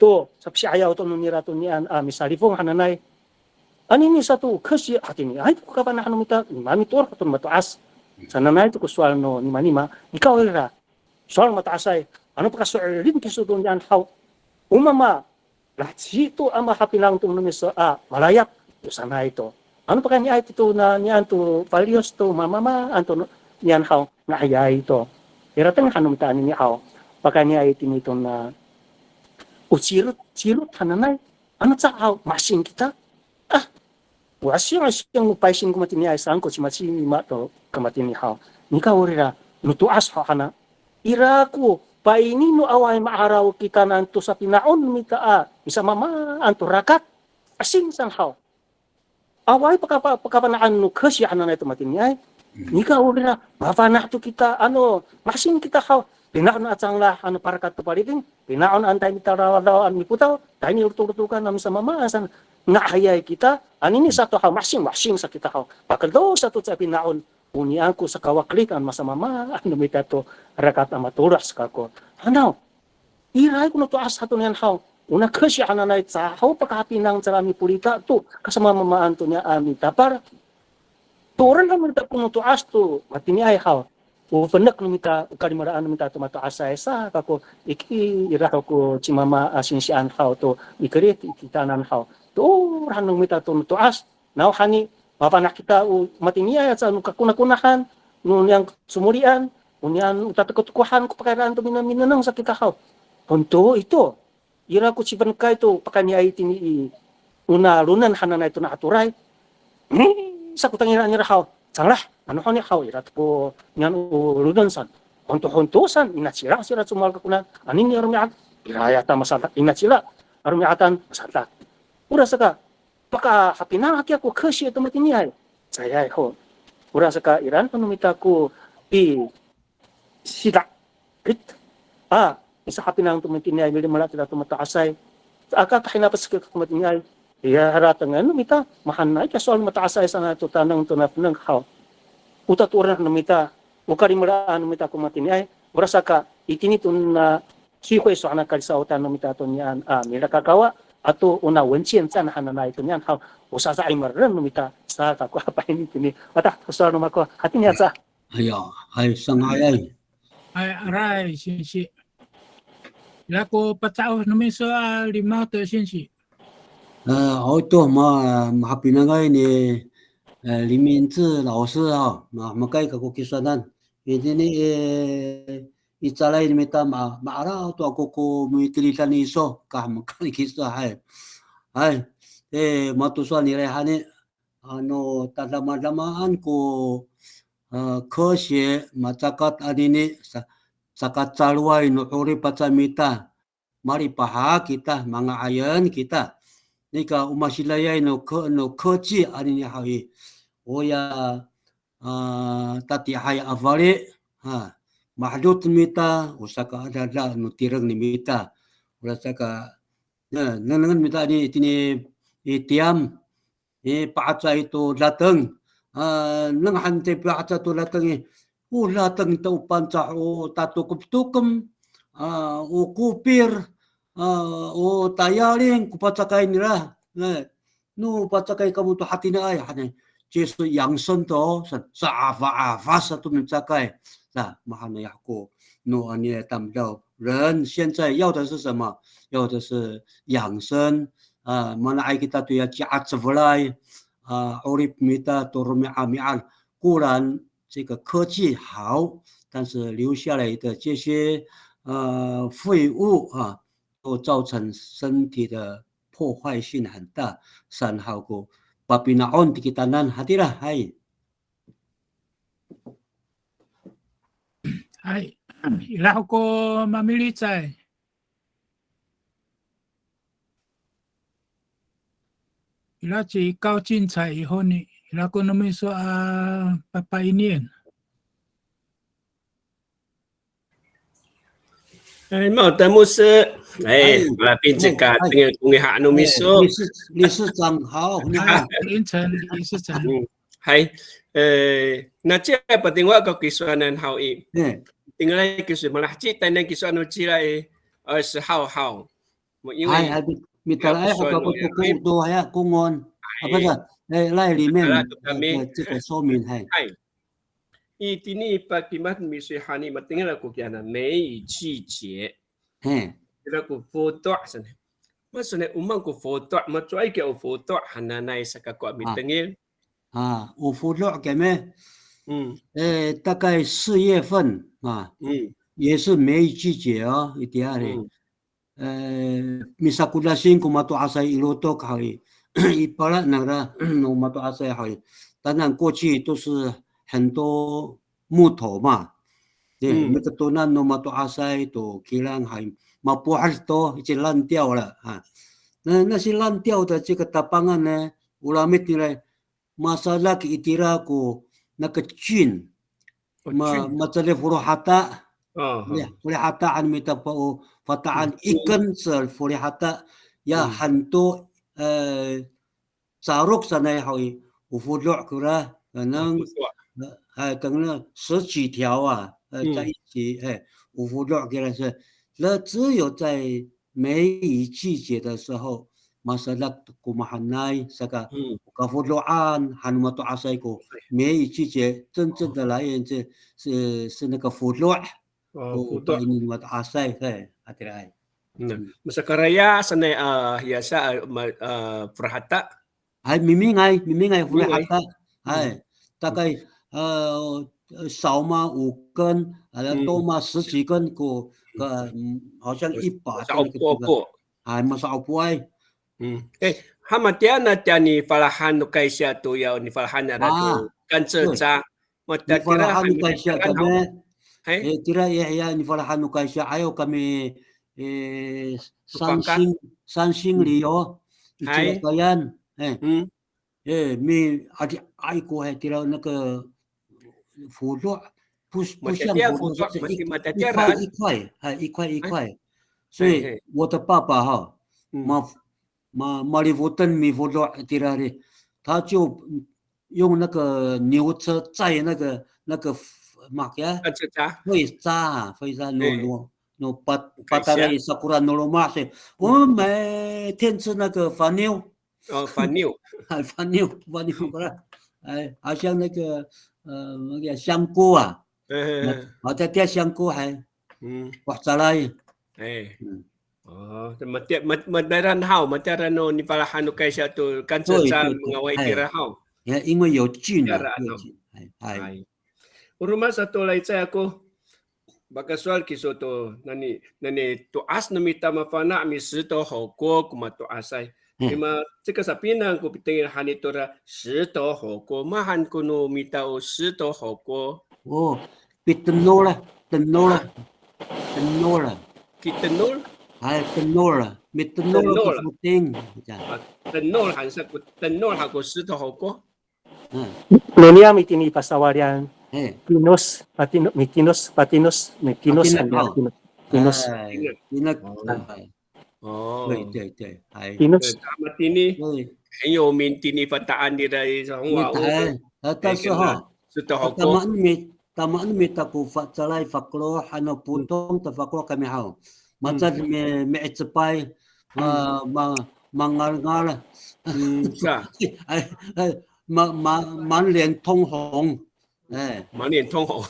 to, sapisi'ayaw to no nira to niyan a misalifong hananay. Anini sato kesi hatiniay to ko kafana' no mita, nima mitoor to no mato'as. Sananay to ko sowal no nimanima, nikawrira. Sowal no mato'asay, ano pakaso'elin kiso to niyan haw. O mama, laheci to a mahapinang to no miso a malayap to sanay to. Ano pakayniay to na niyan to faliyos to mamamaan to no niyan haw, nga'ayay to. Ira tengil han no mita anini haw. Pakayniay tini to na o cirot, cirot hananay. Ano caay haw, masing kita. A, o asing, asing no paysing ko matiniay saan ko cimacima to kamatini haw. Nikawrira, no to'as haw hana. Ira ko payni no awaay ma'araw kitanan to sapina'on mita a misamamaan to rakat. Asing saan haw. Awaay paka-, pakafana'an no kesi hananay to matiniay. Hmm. Nikawrira, mafana' to kita, ano, masing kita haw. Pina'on a canglah, ano, parakat to paliding. Pina'on an tayni tarawadaw, ano, mipotaw. Tayni lotolotokan, ano, misamamaan saan. Nga'ayay kita, anini sato haw, masing, masing sa kita haw. Pakedo sato ca pina'on. O niyan ko sakawakelit ano masamamaan no mita to rakat a matoloh sa kako. Hanaw, iraay ko no to'as sato niyan haw. O no kesi hananay caho pakahapinang cangra mipolita to kasamamaan to niyan a mitapal. Tooren han no mita ko no to'as to matiniay haw. O fenek no mita, o kalimelaan no mita to mato'asay sa kako, iki ira ho ko cimama a singsian haw to mikerid i kitanan haw. Tooren han no mita to no to'as. Nawhani, mafana' kita o matiniay aca no kakonakonahan, no niyang somolian, O niyaan o tatekotekohan ko pakayraan to mina, minengneng sa kita haw. Honto ito. Ira ko cifenekay to pakayniay itini i, ona lonen hananay tona atoray. Sa ko tangila nira haw. Canglah, ano honi haw, ira to ko niyaan o lonen san. Honto, honto san, inacila sira comal kakonan. Anini a romi'ad, ira ya ta masadak, inacila a romi'adan masadak. Orasaka, pakahapinang hakiya ko 科学 to matiniay. Caay ho. Orasaka iraan no mita ko pi sida. Rit. A, misahapinang to matiniay, milimela kita to mato'asay. Aka kahinapec kita to matiniay. Iya, haratengen no mita, mahaenay kiya sowal no mato'asay sanay to taneng to nafeneng haw. O tatoran no mita, o kalimelaan no mita ko matiniay. Orasaka, itini tona 聚会 so hana kalisawatan no mita to niyaan a milakakawa ato ona 文健站 hananay to niyaan haw, o sasa'imeren no mita sa kako a pa'ini tini. Wata to sowal no mako, hatini aca. Aya, hay, sanga'ayay. Hay, aray, singsi. Ira ko paca'of no miso a Limaw to singsi. A, o to, ma, mahapinangay ni, e, 李明志老师 a, ma, makay kako kisowanan. Itini, e, i calay no mita ma, ma'araw to ako ko mitilidan iso, kahemekan kiso, hay. Hay, e, mato sowal nira hani, ano tadamadamaan ko, e, 科学 macakat anini sa, saka caloway no 'orip aca mita, malipahak kita, manga'ayen kita. Nika o masidayay no 科, no 科技 anini haw i, oya, a, tatiihay a fali, ha, mahdot mita, o sakaadada no tireng ni mita. Orasaka, ne, nengnengen mita ni, itini i Tiyam, i pa'aca to dateng. A, neng han to pa'aca to dateng i, o dateng to o Pangcah, o tatokemtokem, a, o kopir, a, o tayaling ko pacakay nira. E, no pacakay kamo to hatiniay hanay. 就是养生的哦, sa, sa'afa'afa sato micakay. Sa, mahaenay ako, no anini tamdaw. 人现在要的是什么？要的是养生。A, mana'ay kita to ya ci'acefelay, a, 'orip mita to romi'ami'ad. 固然这个科技好，但是留下来的这些，呃，废物啊，都造成身体的破坏性很大。Saan haw ko papina'on to kitanan hatira, hay. Hay, ira ho ko mamilicay. Ira ci Kaw Cincay i honi, ira ko no miso a papainien. Ay, mao ta mo se. Ay, ay, malapin cika, ay, tengil ko ngiha no miso. 理事, 理事长好, 你好. 林晨理事长. Hay, e, na cila patingwa ko kisowanan haw i. Tingilay kiso, malaheci tayni kiso ano cila i, e, 二十号 haw. Hay, hay, mitalaay ho kako to, to haya kongon. Apa sa? E, 赖里面, e, 这个说明, hay. Hay. Itini pakimad miso i hani matengil ako kiya na 梅雨季节. He. Ira ko foto' sanay. Masanay o maan ko foto', macowaay kiya o foto' hananay sa kako a mitengil. A, o foto' kami. 嗯。E, 大概四月份, a, 也是梅雨季节哦, itiya ri. E, misakodasing ko mato'asay i lotok haw i, i pala nangra no mato'asay haw i. 当然过去都是很多木头嘛, 对, miketonan no mato'asay to kilang haw i, mapohed to, 已经烂掉了啊. 那，那些烂掉的这个 tapangan 呢, o lamit nira, masadak itira ko 那个菌, ma, macalay folihata, folihata han mita pa o Fata'an, 一根是 folihata, ya han to, e, carok sanay haw i, o fodo' kora, 可能, e, 可能十几条啊, e, 在一起, e, o fodo' kora sa, 那只有在 梅雨季节的时候, masadak ko mahaenay, saka, kafodo'an han no mato'asay ko 梅雨季节, 真正的来源是, 是, 是那个 fodo', ko fodo'. Ini mato'asay, hay, hatiraay. Masakaraya sanay, a, hiya sa, a, ma, a, folihata. Hay, mimingay, mimingay folihata. Hay, 大概呃，呃，少嘛五根，啊，嗯。多嘛十几根，可，可，嗯，好像一把的那个这个，masa'opo. 哎，masa'opo ay. Hmm. Eh, ha, matiya na tiya nifalahan no kaysya to ya, nifalahan nira to, ah, 甘蔗渣. Matiya tira, nifalahan no kaysya kami. Hay? Eh, tira ya, ya, nifalahan no kaysya, ayo kami, eh, 三星, 三星梨哦, hay. Icilakayan. Eh. Hmm. Eh, mi, adi, ay ko, hay, tira 那个 folo', 不，不像 folo', 是一，一块一块，哎，一块一块。所以我的爸爸哈，ma，ma，malifoten mifolo' tira ri，他就用那个牛车载那个，那个，嘛，给它，甘蔗渣。Faysa, faysa, no, no, no, pat-, pataray sakora no loma', 所以我们每天吃那个 faniw。 哦，faniw. 哎，faniw, faniw 过来。哎，好像那个，呃，那个香菇啊，嗯。好像叫香菇还，嗯。Wah, calay. 哎。嗯。哦，这么，这么，么，matiya haw, matiya no nifalahan no kaysya to 甘蔗渣 manga'ay tira haw. 哎。因为有菌啊，有菌。哎，哎。O roma sato, licay ako. Pakasowal kiso to, nani, nani to'as no mita mafana' mi 石头火锅 ko mato'asay. Hmm. Ima, cika sapinang ko pitengil hani tora 石头火锅, mahaen ko no mita o 石头火锅. O, pitenol, tenol, tenol. Kitenol? Hay, tenol. Mitenol ko foting. A, tenol han sa ko, tenol han ko 石头火锅. Hmm. No niyam itini i pasawalian. Eh. Kinos, patino-, mikinos, patinos, mikinos, patinos, han niyam, o. Kinos. Kinos. Ay, kinos. O. Hay. O. 对，对，对，hay. Kinos. 对，他们 tini, 对。很有名 tini Fata'an nira i, sa, wa, o. Hay. 但是哈，石头火锅。Tama mi, tama mi ta ko fa-, calay fakeloh, ano, 普通的 fakeloh kami haw. Macad mi, mi'ecepay, ma-, ma-, mangalngal. Hmm, sa. Ay, ay, ma-, ma-, 满脸通红. Eh. 满脸通红.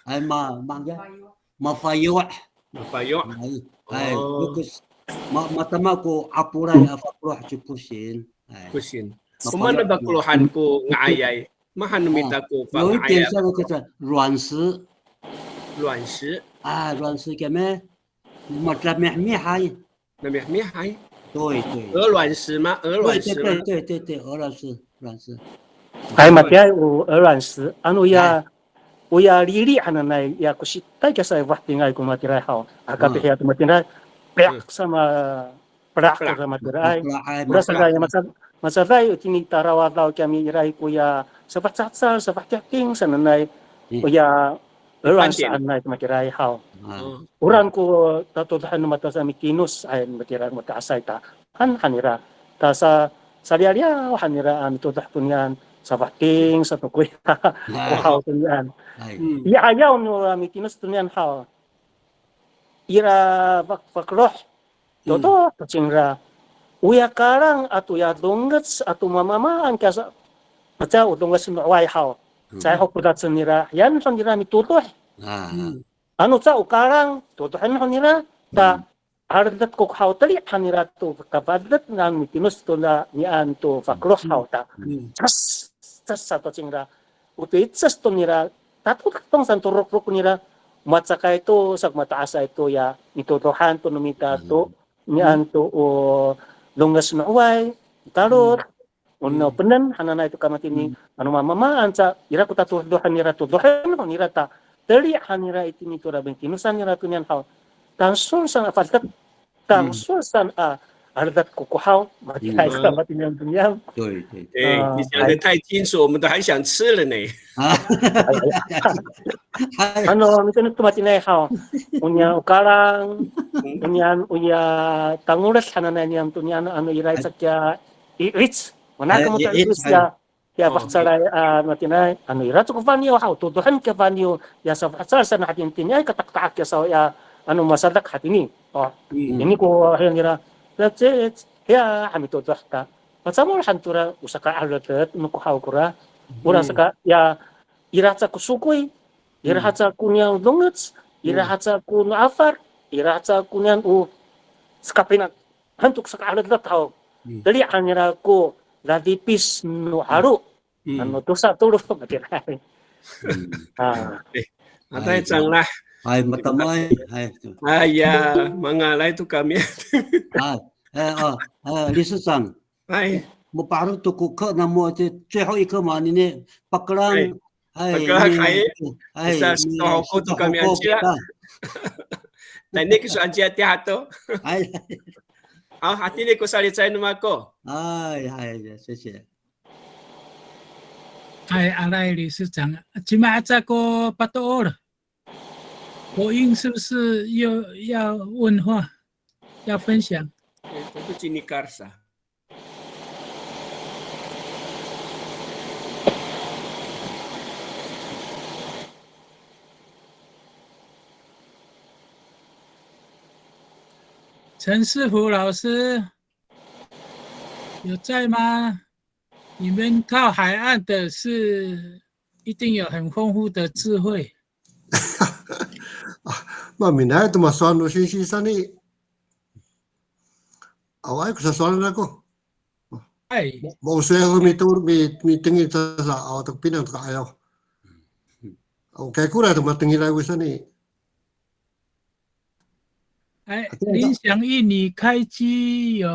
Ay, ma-, ma-, mafayo'. Mafayo'. Ay, ay, o. Bagus. Ma-, matama ko 'apolay a fakeloh 就不行. Ay. 不行. Mafayo'. O maan a fakelohan ko nga'ayay? Mahaen no mita ko fanga'ayay? 有一点像那个叫软石。软石。A, 软石 kami. Madamihmihay. Damihmihay. 对，对。鹅卵石吗？鹅卵石吗？对，对，对，对，对，鹅卵石，卵石。Hay, matiya o 鹅卵石. Ano ya, o ya lili hananay, ya ko sitay kiya sa i fohetingay ko matiraay haw. Aka pihiya to matiraay. Peyak sa ma-, peyak sa matiraay. Peyak, ay, ora sa ka ya maca-, macaday itini i tarawadaw kiyami ira i koya safahcalay, safahtihating sananay. Oya 鹅卵石 hananay to matiraay haw. Oran ko tatodohen no mato'asay mikinos ay matira mato'asay ta han, han nira. Ta sa, saliyaliyaw han nira a mitodoh to niyan, safahting sato koya ko haw to niyan. Hay. I 'ayaw no, a, mikinos to niyan haw. Ira fak-, fakeloh. Todoh to cingra. Oya kalang ato ya dongec ato mamamaan kiya sa, maca o dongec no 'oway haw. Caay ho ko dacen nira, hiyaen ho nira mitodoh. Ano ca o kalang, todohen ho nira, ta 'aledet ko haw, teli' han nira to kafa'edet nano mikinos to na niyan to fakeloh haw ta. Cas, cas sato cingra. O to ices to nira, tatodong san to rokrok nira, macakay to, sa ko mato'asay to ya mitodohan to no mita to, niyan to o dongec no 'oway, talod, o no penen hananay to kamatini, ano mamamaan sa, ira ko tatodohen nira, todohen ho nira ta, teli' han nira itini to ra mikinosan nira to niyan haw. Tangsol san a fa'edet, tangsol san a 'aledet ko ko haw, matiraay to kamatini to niyan. 对，对。哎，你讲得太清楚，我们都还想吃了呢。Ano, mitondo to matiraay haw. O niyan o kalang, o niyan oya tangoles hananay niyam to niyan, ano ira i caay kiya i'it. Mana kamo to i'it ya. Ya, fahcalay, a, matiraay, ano, ira to ko faniw haw, todohen kiya faniw, ya safahcal san hatini, tiniay kataktak kiya saw, ya, ano, masadak hatini. O, ini ko, hiya nira, ya, ce, hiya, a mitodoh ta. Macamol han tora, o saka 'aledet no ko haw kora. Ora saka, ya, ira haca ko sokoy, ira haca ko niyan dongec, ira haca ko no afar, ira haca ko niyan o sakapinan. Hanto ko saka 'aledet haw. Teli' han nira ko dadipis no 'alo. Ano tosa tolo matiraay. 嗯，啊，哎，啊，太长了。哎，matamaay, 哎，哎呀，mangalay to kami. 啊，哎，哦，呃，理事长，哎，mapa'orot to ko 课 namo, 这最后一课嘛，你那 pakelang, 哎，哎，pakelang, 你，哎，哎，你，sitohoko to kami, sitohoko ancila. Tayni kiso ancila tiya to. 哎，好，hatini ko salicay no mako. 哎，哎，谢谢。 哎，aray 理事长，cima aca ko pato'or? 国英是不是又要问话，要分享？对，对不起，你 Karsa。 陈世福老师有在吗？你们靠海岸的是一定有很丰富的智慧。 Maminaay to masowal no singsi sa ni. Awaay ko sasowalen ako. 哎，Mo, mo sowal ako mito, mi, mitengil sa, sa, awa to pinang to ka'ayaw. O kay kora to matengil ako sa ni. 哎，林祥玉，你开机有，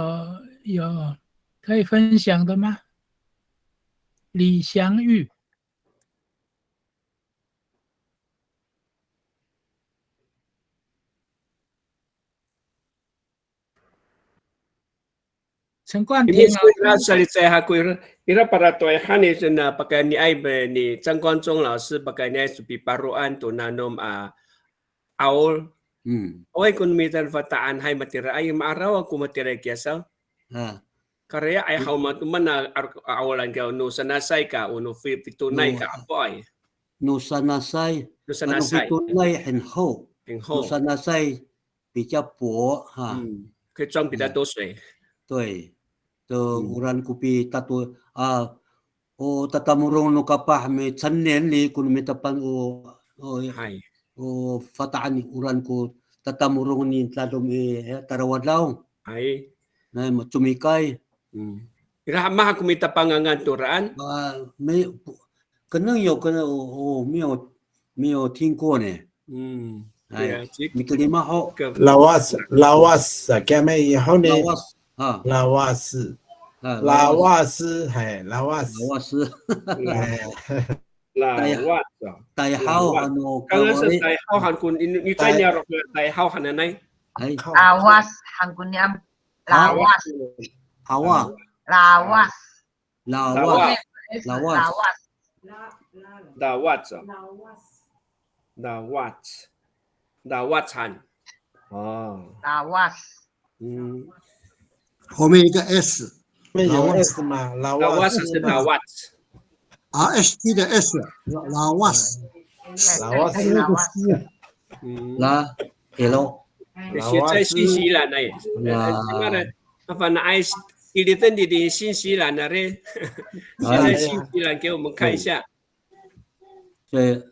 有可以分享的吗？李祥玉。 陈冠廷 老师。 Ira salicay haw ko ira, ira paratoy han i, sona pakayniay ni 张光宗老师 pakayniay so piparoan to nanom a 'aol. Awaay ko no mita Fata'an hay matiraay, ma'araw ako matiraay kiya saw. Karaya'ay haw matoman a 'aolan kiya, no sanasay ka, o no fi-, fitonay ka, apoay. No sanasay. No sanasay. Ano fitonay, 很厚. 很厚. No sanasay, 比较薄哈。嗯，可以装比较多水。对，to 嗯。 Oran ko pitato, a, o tatamorong no kapah mi 成年 ni ko no mitapan o, o, hay. O Fata'an i, oran ko tatamorong ni tadom i, e, Tarawadaw. Hay. Na, mo comikay. 嗯。Ira maha ko mita pangangan toraan? A, mi, 可能有，可能我，我没有，没有听过呢。嗯，哎，对啊，这个 mikelima ho. Lawas, lawas, sa kami i honi. Lawas, ha. Lawas. Ha, lawas. Lawas, hay, lawas. Lawas. Hay. Lawas, a. Tayhaw, lawas. Ano, 刚刚是 kawari. Tayhaw han ko, ni, ni, tay-, tayhaw hananay. Hay. Lawas han ko niyam. Lawas. Awa. Lawas. Lawas. Lawas. Lawas. Lawas, a. Lawas. Lawas han. 哦。Lawas. 嗯。后面一个 S。后面有 S 吗？Lawas 是 lawas. Lawas. R S T 的 S，lawas。Lawas。Lawas。嗯。La, hello. 现在信息栏呢，呃，那个，麻烦拿 I C 的，你的信息栏那里，现在信息栏给我们看一下。对。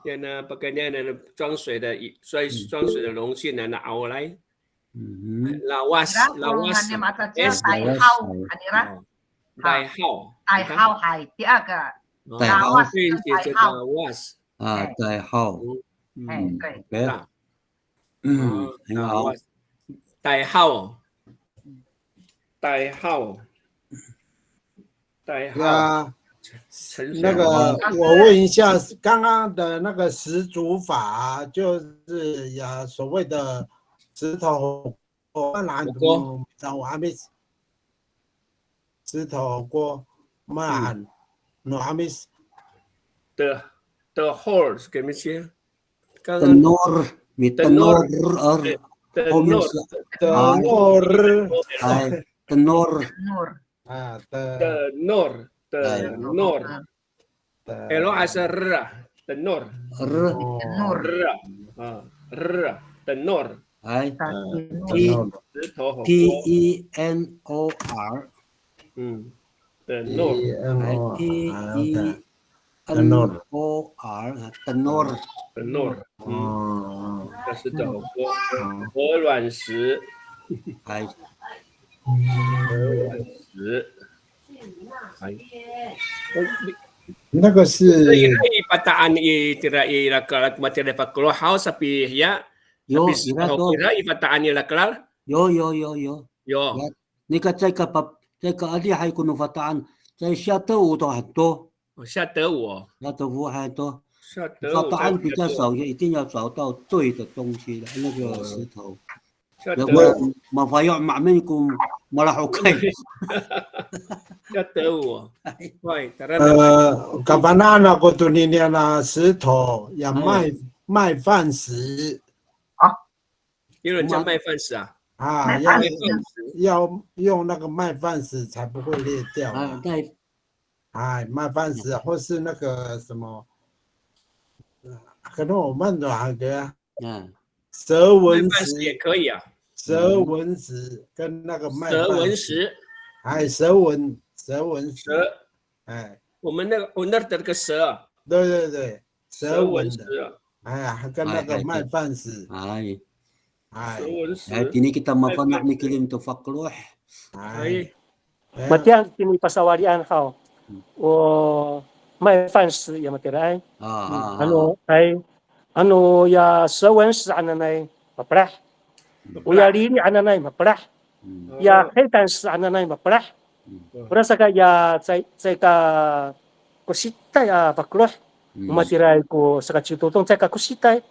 Yana pakayniay a 装水的，装，装水的容器呢，那 aolay. Lawas, lawas. Ira, lawas. Polongan ni mata, S. Tayhaw, anira. Tayhaw. Tayhaw, hay, 第二个. Tayhaw. Lawas 跟 tayhaw. Lawas. A, tayhaw. 哎，对。 嗯，很好。Tayhaw. Tayhaw. Tayhaw. 呀，那个，我问一下，刚刚的那个十组法，就是呀，所谓的石头火锅，那 火锅。石头火锅，maan, no 'Amis. The, the hole 是什么意思？刚刚 Tenor, mitenor, er, tenor. Tenor. Ay, tenor. Tenor. A, te- Tenor, tenor. Elo asa r, tenor. R. Tenor. R, a, r, tenor. Ay. Tenor. T, T E N O R. 嗯，tenor. Ay, T E N O R, tenor. Tenor. 嗯，这是叫火锅，鹅卵石。Ay. 鹅卵石。哎，哦，你那个是 Ira i Fata'an i tira i lakelal ko matira i Fakeloh haw sapi, ya. Yo, sapi ira to. Ira i Fata'an i lakelal. Yo, yo, yo, yo. Yo. Ya, nika caay ka pap-, caay ka adihay ko no Fata'an, caay 下德武 to han to. 哦，下德武哦。下德武还多。下德武 Fata'an 比较少，一定要找到对的东西的，那个石头。下德武。Mafaya' maemin ko malahokay. 下德武哦。Hay, tara. Kafana'an ako toninian a 石头 ya 麦，麦饭石。 有人叫麦饭石啊？啊，麦饭石。要用那个麦饭石才不会裂掉啊。啊，对。哎，麦饭石或是那个什么，呃，可能我们的那个蛇纹石，麦饭石也可以啊。蛇纹石跟那个麦饭石。蛇纹石。哎，蛇纹，蛇纹石。蛇。哎。我们那个，我那儿的那个蛇啊。对，对，对，蛇纹的。蛇纹石啊。 哎，还跟那个麦饭石。哎，哎。蛇纹石。哎，tini kita mafana' mikilim to Fakeloh. 哎。哎。Matiya tini pasawalian haw. O 麦饭石 ya matiraay. A, a, ano, ay, ano ya 蛇纹石 hananay, mapelah. O ya lili' hananay, mapelah. Ya 黑胆石 hananay, mapelah. Ora saka ya caay, caay ka kositay a Fakeloh. O matiraay ko saka citodong caay ka kositay.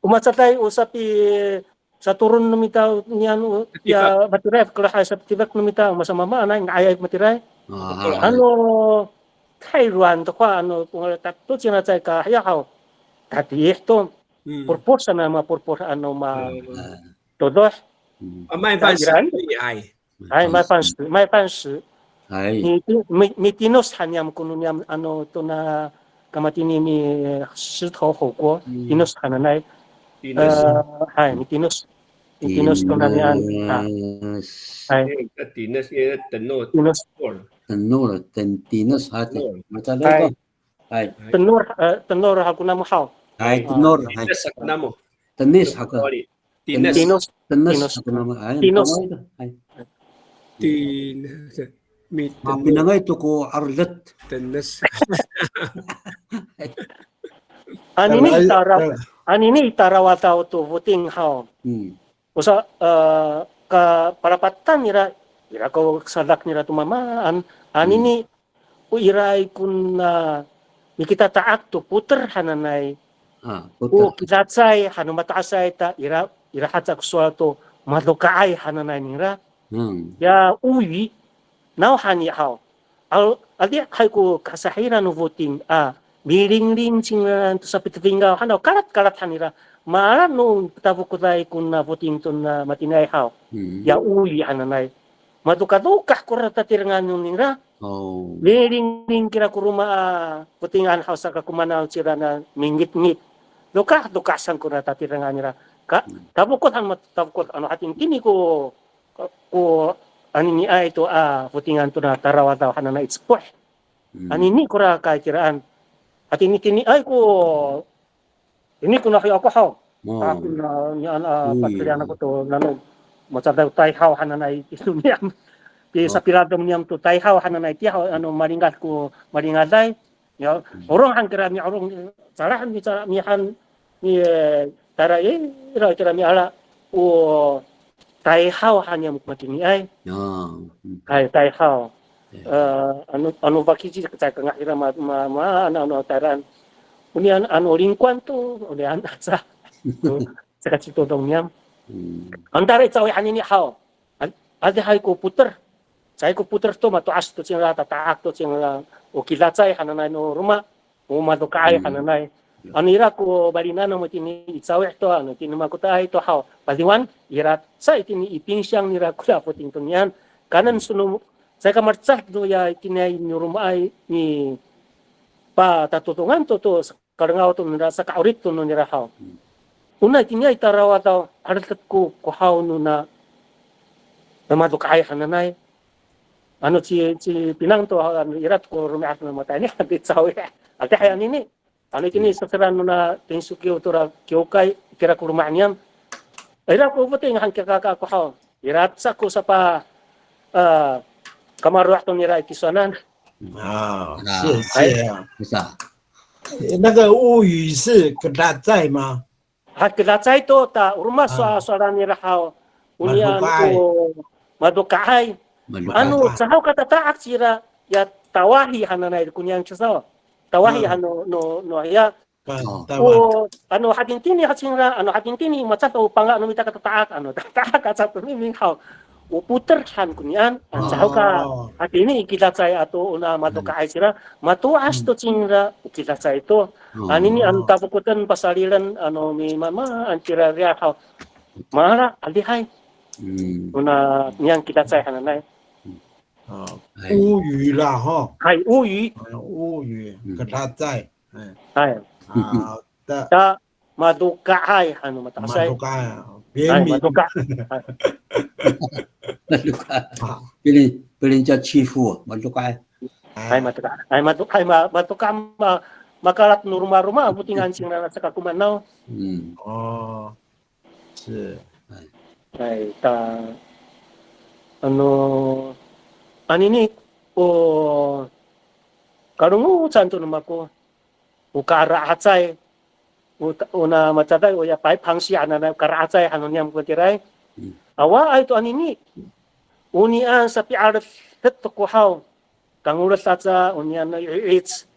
O macaday o sapi, satoron no mita niyan o, ya matiraay Fakeloh a sapitifek no mita, o masamaamaanay, nga'ayay matiraay. Ano, 太软的话, ano, to cingra caay ka hiya haw. Tatiih to. Porpor sana maporpor ano ma, todoh. A, 麦饭石 ay. Hay, 麦饭石, 麦饭石. Hay. Mi, mi, mitinos han niyam kono niyam, ano, tona kamatini mi 石头火锅, tinos hananay. Tinos. E, hay, mitinos. Mitinos to nanian. A. Hay. E, tinos, e, tenor. Tinos. Tenor, ten-, tinos hati. Tenor. Macaday to. Hay. Tenor, e, tenor han ko namo haw. Hay, tenor, hay. Tinos han ko namo. Tenis han ko. Tinos. Tinos. Tenis han ko namo. Hay, tinos. Hay. Tinos. Mi-, a, pinangay to ko 'arlet. Tenis. Anini i tara-, anini i tarawadaw to foting haw. O sa, e, kaparapatan nira, ira ko sadak nira to mamaan, anini, o iraay kona, a, mikitata'ak to poter hananay. A, poter. O kidacay han no mato'asay ta ira, ira haca ko sowal to madoka'ay hananay ningra. Ya 乌鱼, nawhani haw. Adihay ko kasahiran no foting a, milingling cingra to sapitefingaw hanaw, kalatkalat han nira. Mala no patafokoday kona foting tona matiniay haw. Ya 乌鱼 hananay. Madokadokah kora tatirengan no ningra. Milingling kira ko roma a fotingan haw saka ko manaw cira na mingitngit. Dokadokah san kora tatirengan nira. Ka, tafokod han, matafokod ano hatini ko ko aniniay to a fotingan tona tarawadaw hananay i Cepoh. Anini kora kay kiraan. Hatini tiniay ko, ini ko nahiya ako haw. Ako na, niyan a, patelian ako to, nano, macaday tayhaw hananay ito niyam. Pi, sapiladom niyam to tayhaw hananay tiya haw, ano, malingad ko, malingaday. Ya, 'orong han kira mi'orong, calah mi, calah mi han, mi, e, tara, e, ira kira miala, o, tayhaw han niyam ko matiniay. Hay, tayhaw. E, ano, ano fakici caay ka nga'ay ira ma, ma, ma, ano, ano, tayran. Onian, ano, lingkoan to, onian aca. Saka citodong niyam. Ano tara i Cawi' hanini haw. Ad-, adihay ko poter. Caay ko poter to, mato'as to cingra, tata'ak to cingra, o kidacay hananay no roma, o madoka'ay hananay. Ano ira ko balinan namo itini i Cawi' to, ano itini Makota'ay to haw. Padiwan, ira sa itini i pinsiyang nira ko foting to niyan. Kanen sono, caay ka malecad to ya itini i no romaay ni patatotongan to to Kalengaw to nira, saka'orip to no nira haw. Ona itiniay i tarawadaw, 'aretek ko, ko haw nona, namadoka'ay hananay. Ano ci, ci Pinang to, ano ira to ko romi'ad no matayni, hadi Cawi'. Adihay anini. Ano itini saseraan nona tinsokiw tora kiwkay, itira ko loma' niyam. Ira ko foting han kira ko haw. Ira sa ko sapa, a, kamaro' to nira i tisowanan. 啊，谢谢啊。那个乌鱼是 kedacay 吗？ Ha, kedacay to, ta, o roma so, so'elinay haw. Onian ko madoka'ay. Ano caho ka tata'ak cira, ya tawahi hananay konian kisaw. Tawahi han no, no, no, ya. O, ano hatini haw cingra, ano hatini maca to panga' no mita ka tata'ak, ano tata'ak aca to miming haw. O poter han konian, a, caho ka hatini i kidacay ato ona madoka'ay cira, mato'as to cingra o kidacay to. Anini ano tafokoten pasalilen, ano mimamaan cira riyar haw. Mala, adihay. Ona niyam kidacay hananay. 乌鱼啦，哈。Hay, 乌鱼。乌鱼，kedacay. Hay. Ta, madoka'ay, ano, mato'asay. Madoka'ay, 别名。Madoka'. Hay. Madoka'. 被人，被人家欺负，madoka'ay. Hay, madoka'. Hay, madoka', hay, ma-, madoka', ma-, makalat no romaroma, fotingan cingra saka komanaw. 是。Hay, ta, ano, anini, o, kalongocan to no mako, o kara'acay, o ta-, ona macaday, o ya pay pangsi hananay, kara'acay han no niyam ko tiray. Awaay to anini, onian sapi'aledet to ko haw, kangoled aca, onian no i'ec.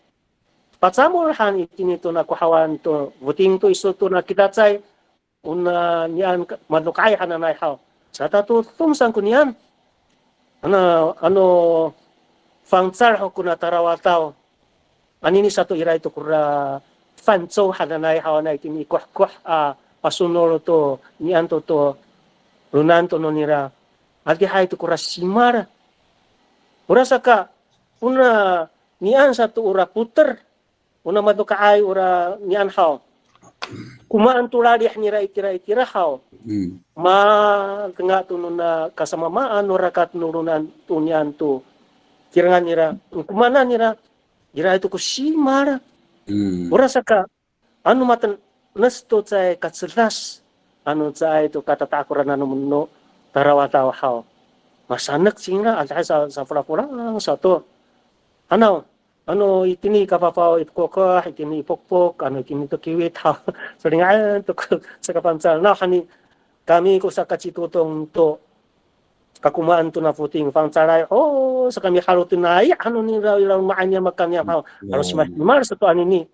Pacamol han itini to na ko hawan to, foting to iso to na kidacay, ona niyam ka-, madoka'ay hananay haw. Satatodong saan konian. Ano, ano, fangcal ho kona tarawadaw. Anini sato iraay to kora 泛舟 hananay haw, na itini i kohkoh a pasonol to, niyam to to, lonan to no nira. Adihay to kora simal. Orasaka, ona niyam sato ora poter. Ona madoka'ay ora niyam haw. Komaen to lalih nira itira itira haw. Matenga to nona kasamamaan no rakat no lonan to niyam to. Kirangan nira, komaen nira, iraay to ko simal. Orasaka, ano matenes to caay kacedas, ano caay to katata'ak ora nano no tarawadaw haw. Masanek cingra, adihay sa, safolafolang sato. Hanaw, ano itini kafafaw i pokokah, itini i pokpok, ano itini to kiwit haw. Solinga'en to ko sakafangcal. Nawhani kami ko sakacitodong to kakomaen to na foting fangcalay ho, saka mihalo to nai, ano nira i laloma'ay niyam a kaniyam haw. Ano simasimal sato anini.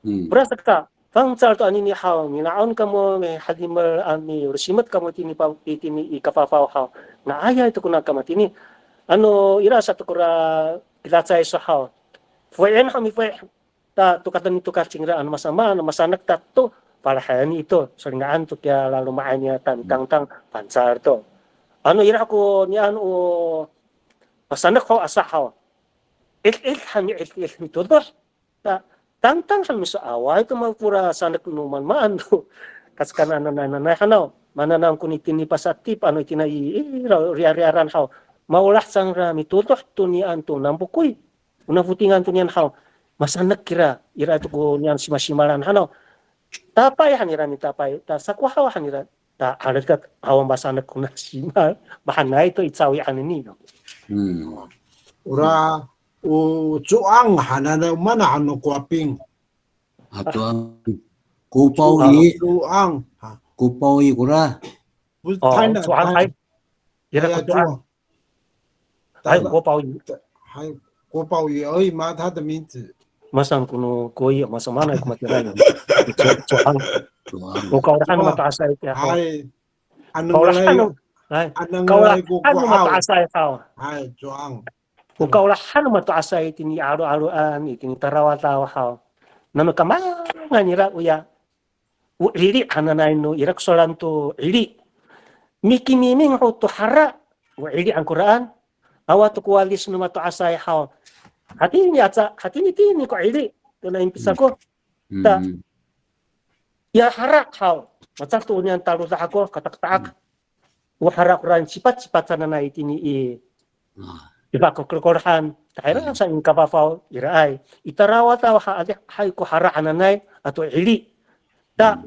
Orasaka, fangcal to anini haw, mina'on kamo, mihadimel a milosimet kamo itini pa, itini i kafafaw haw. Nga'ayay to kona kamatini. Ano ira sato kora kidacay so haw. Fo'en haw mifo'en. Ta, tokateni to kacingra ano masamaan, ano masanek ta to, palahen ito, solinga'en to kiya laloma'ay niya tangtang fangcal to. Ano ira ko niyam o masanek ho asa haw. Il'il han mi'il'il mitodoh. Ta, tangtang han miso awaay to mafora sanek no maan maan to. Kaskana nanay nanay hanaw. Mananam ko nitini pasatip, ano itini i, i, ra-, riyariyaran haw. Maolah cangra mitodoh to niyam to nampokoy. Ona fotingan to niyam haw, masanek kira, ira to ko niyam simasimalan hanaw. Tapay han ira mitapay, ta sakohaw han ira, ta 'aledet haw masanek kona simal, mahaenay to i Cawi' anini. Ora, o co'ang hananay, o maan han no Kowaping. A, co'ang. Kopaway. Co'ang. Kopaway kora. 不是，哦，台南，co'ang, 台南。Hay. Ira ko co'ang. 还有国宝鱼。还有国宝鱼而已吗？它的名字。Masang kono koi, masang mana ko matira. Co'ang. O kaolahan mato'asay tiya. Hay. Ano kaolahan, hay. Kaolahan mato'asay haw. Hay, co'ang. O kaolahan mato'asay itini 'alo'aloan, itini tarawadaw haw. Nano kamangan nira oya. O 'ili hananay no ira ko sowalan to 'ili. Mikimiming ho to hara, o 'ili han koraan. Awa to ko wadis no mato'asay haw. Hatini aca, hatini tini ko 'ili. To na impis ako. Ta, ya hara haw. Maca to niyan talodah ako, kataktaak. O hara koraan cipacipac hananay itini i, i pakokolkolan, tahira sa i kafafaw iraay. I tarawadaw ha adihay ko hara hananay ato 'ili. Ta,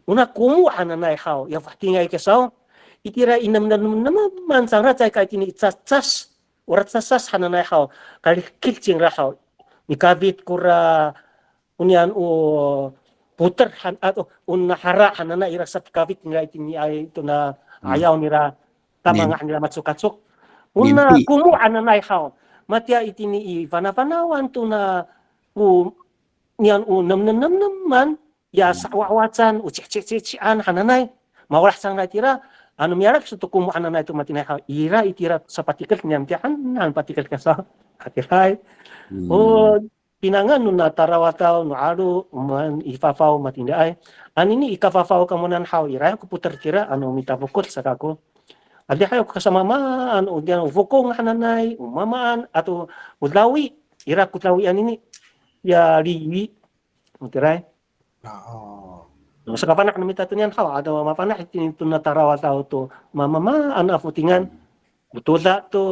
ona komo hananay haw, ya fatingay kisaw. Itira i nemnemneman cangra caay ka itini i cacas. ora casas hananay haw, kalihkid cingra haw, mikafit kora, o niyan o poter han, ato, o nahara hananay ira sapikafit nira itiniay tona 'ayaw nira, tamangah nira macokacok. O na komo hananay haw, matiya itini i fanafanawan tona, o niyan o nemnemnemneman, ya sa'owacowacan, o cihcihcihcian hananay. Maolah cangra itira, ano miala kiso to komo hananay to matiniay haw, ira itira sapatiked niyam tiya han, han patiked kaso. Hatiray. O pinangan no na tarawataw no 'alo, o maan i fafaw matiniay. Anini i kafafaw kamonan haw, ira ko poter tira, ano mitafokod sa kako. Adihay ko kasamamaan, o diyan o fokong hananay, o mamaan, ato o dawi, ira ko dawi anini, ya liwi, o tiray. No sakafana' no mita to niyan haw, ano mafana' itini to na tarawataw to mamamaan a fotingan. O toda to,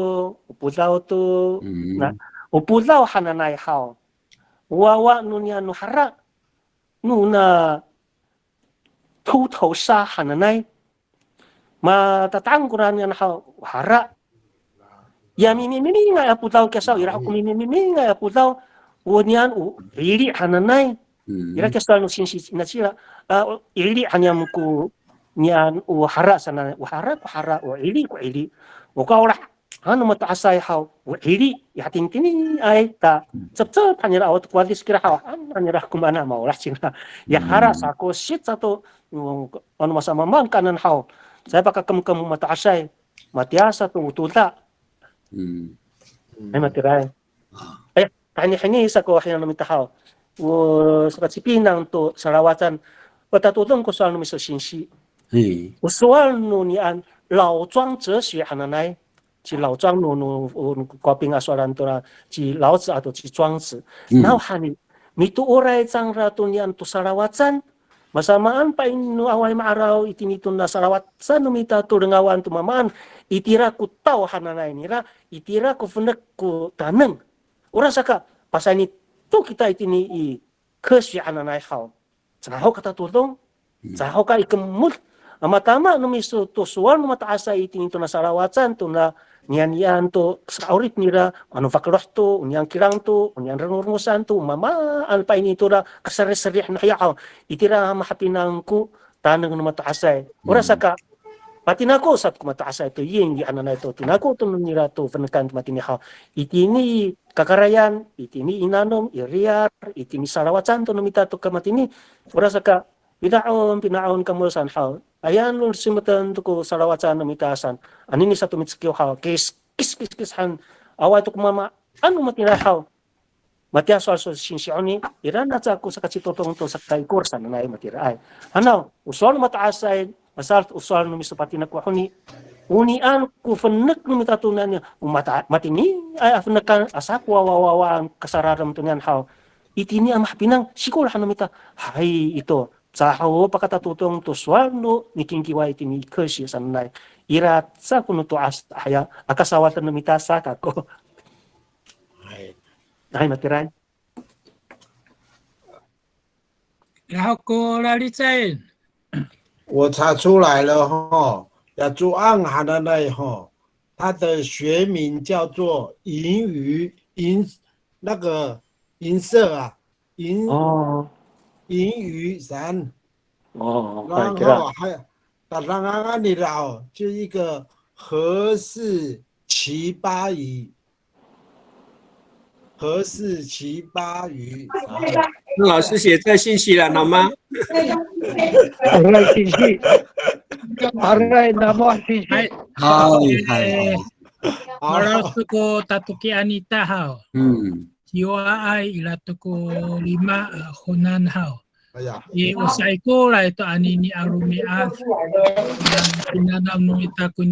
o podaw to, na, o podaw hananay haw. O wawa no niyan no hara, no na 秃头杀 hananay. Matata'ang kora niyan haw, o hara. Ya mimimimingay a podaw kiya saw, ira ko mimimimingay a podaw, o niyan o 'ili hananay. Ira kiya sowal no singsi nacila, a, o 'ili han niyam ko niyan o hara sanay, o hara ko hara, o 'ili ko 'ili. O kaolah han no mato'asay haw, o 'ili, ya tingtiniay ta, cepcep han nira awa to ko wadis kira haw, han nira ko mana maolah cingra. Ya hara sako sit sato, ano masamamaan kanan haw. Caay pakakemkem mato'asay, matiya sato o toda. Ay, matiray. Ay, tahini hini sako hiya no mita haw. O sakacipinang to salawacan. O tatodong ko sowal no miso singsi. O sowal no niyan 老庄哲学 hananay. Ci 老庄 no, no, no Kowaping a sowalan to ra, ci 老子 ato ci 庄子. Nawhani, mitooray cangra to niyan to salawacan. Masamaan paini no awaay ma'araw itini to na salawacan no mita to lengawan to mamaan. Itira ko taw hananay nira, itira ko fenek ko taneng. Orasaka, pasayni to kita itini i 科学 hananay haw. Caho ka tatodong, caho ka ikemod. A matama no miso to sowal no mato'asay itini to na salawacan to na niyan iyan to saka'orip nira, ano fakeloh to, o niyan kilang to, o niyan rengorengosan to, mamaan paini to ra kaseriseri no hiya haw. Itira mahapinang ko taneng no mato'asay. Orasaka, patinako sato ko mato'asay to, 谚语 hananay to, tinako to nira to fenekan to matini haw. Itini kakarayan, itini i nanom, i riyar, itini salawacan to no mita to ka matini. Orasaka, pina'on, pina'on kamo san haw. Ayan no simeten to ko salawacan no mita san. Anini sato micekiw haw, kis, kis, kis, kis han. Awaay to ko mamaan no matini haw. Matiya sowal so singsi oni, ira na caay ko sakacitodong to sakaikor sanay matiraay. Hanaw, o sowal no mato'asay, masal o sowal no miso patinako honi. O niyan ko fenek no mita to niyan, o mata, matiniay a fenekan, asa ko wawawawaan kasararem to niyan haw. Itini a mahapinang, sikol han no mita, hay ito, caho pakatatodong to sowal no nikingkiway itini i 科学 sanay. Ira caay ko no to'as, haya, aka sawaden no mita sa kako. Hay. Hay, matiraay. 然后过来，李正。我查出来了哈，ya co'ang hananay 哈，它的学名叫做银鱼，银，那个银色啊，银，哦。银鱼 saan。哦，然后还，tadangangan nira 哦，就一个何氏奇巴鱼。 何氏奇巴鱼。那老师写在信息栏好吗？Aray singsi. Aray, namo singsi. Hay. Hay, hay, hay. Malof to ko tatokian ita haw. Ciwaay ira to ko lima a honan haw. Aya. I, o saikolay to anini a romi'ad. Pinanam no ita ko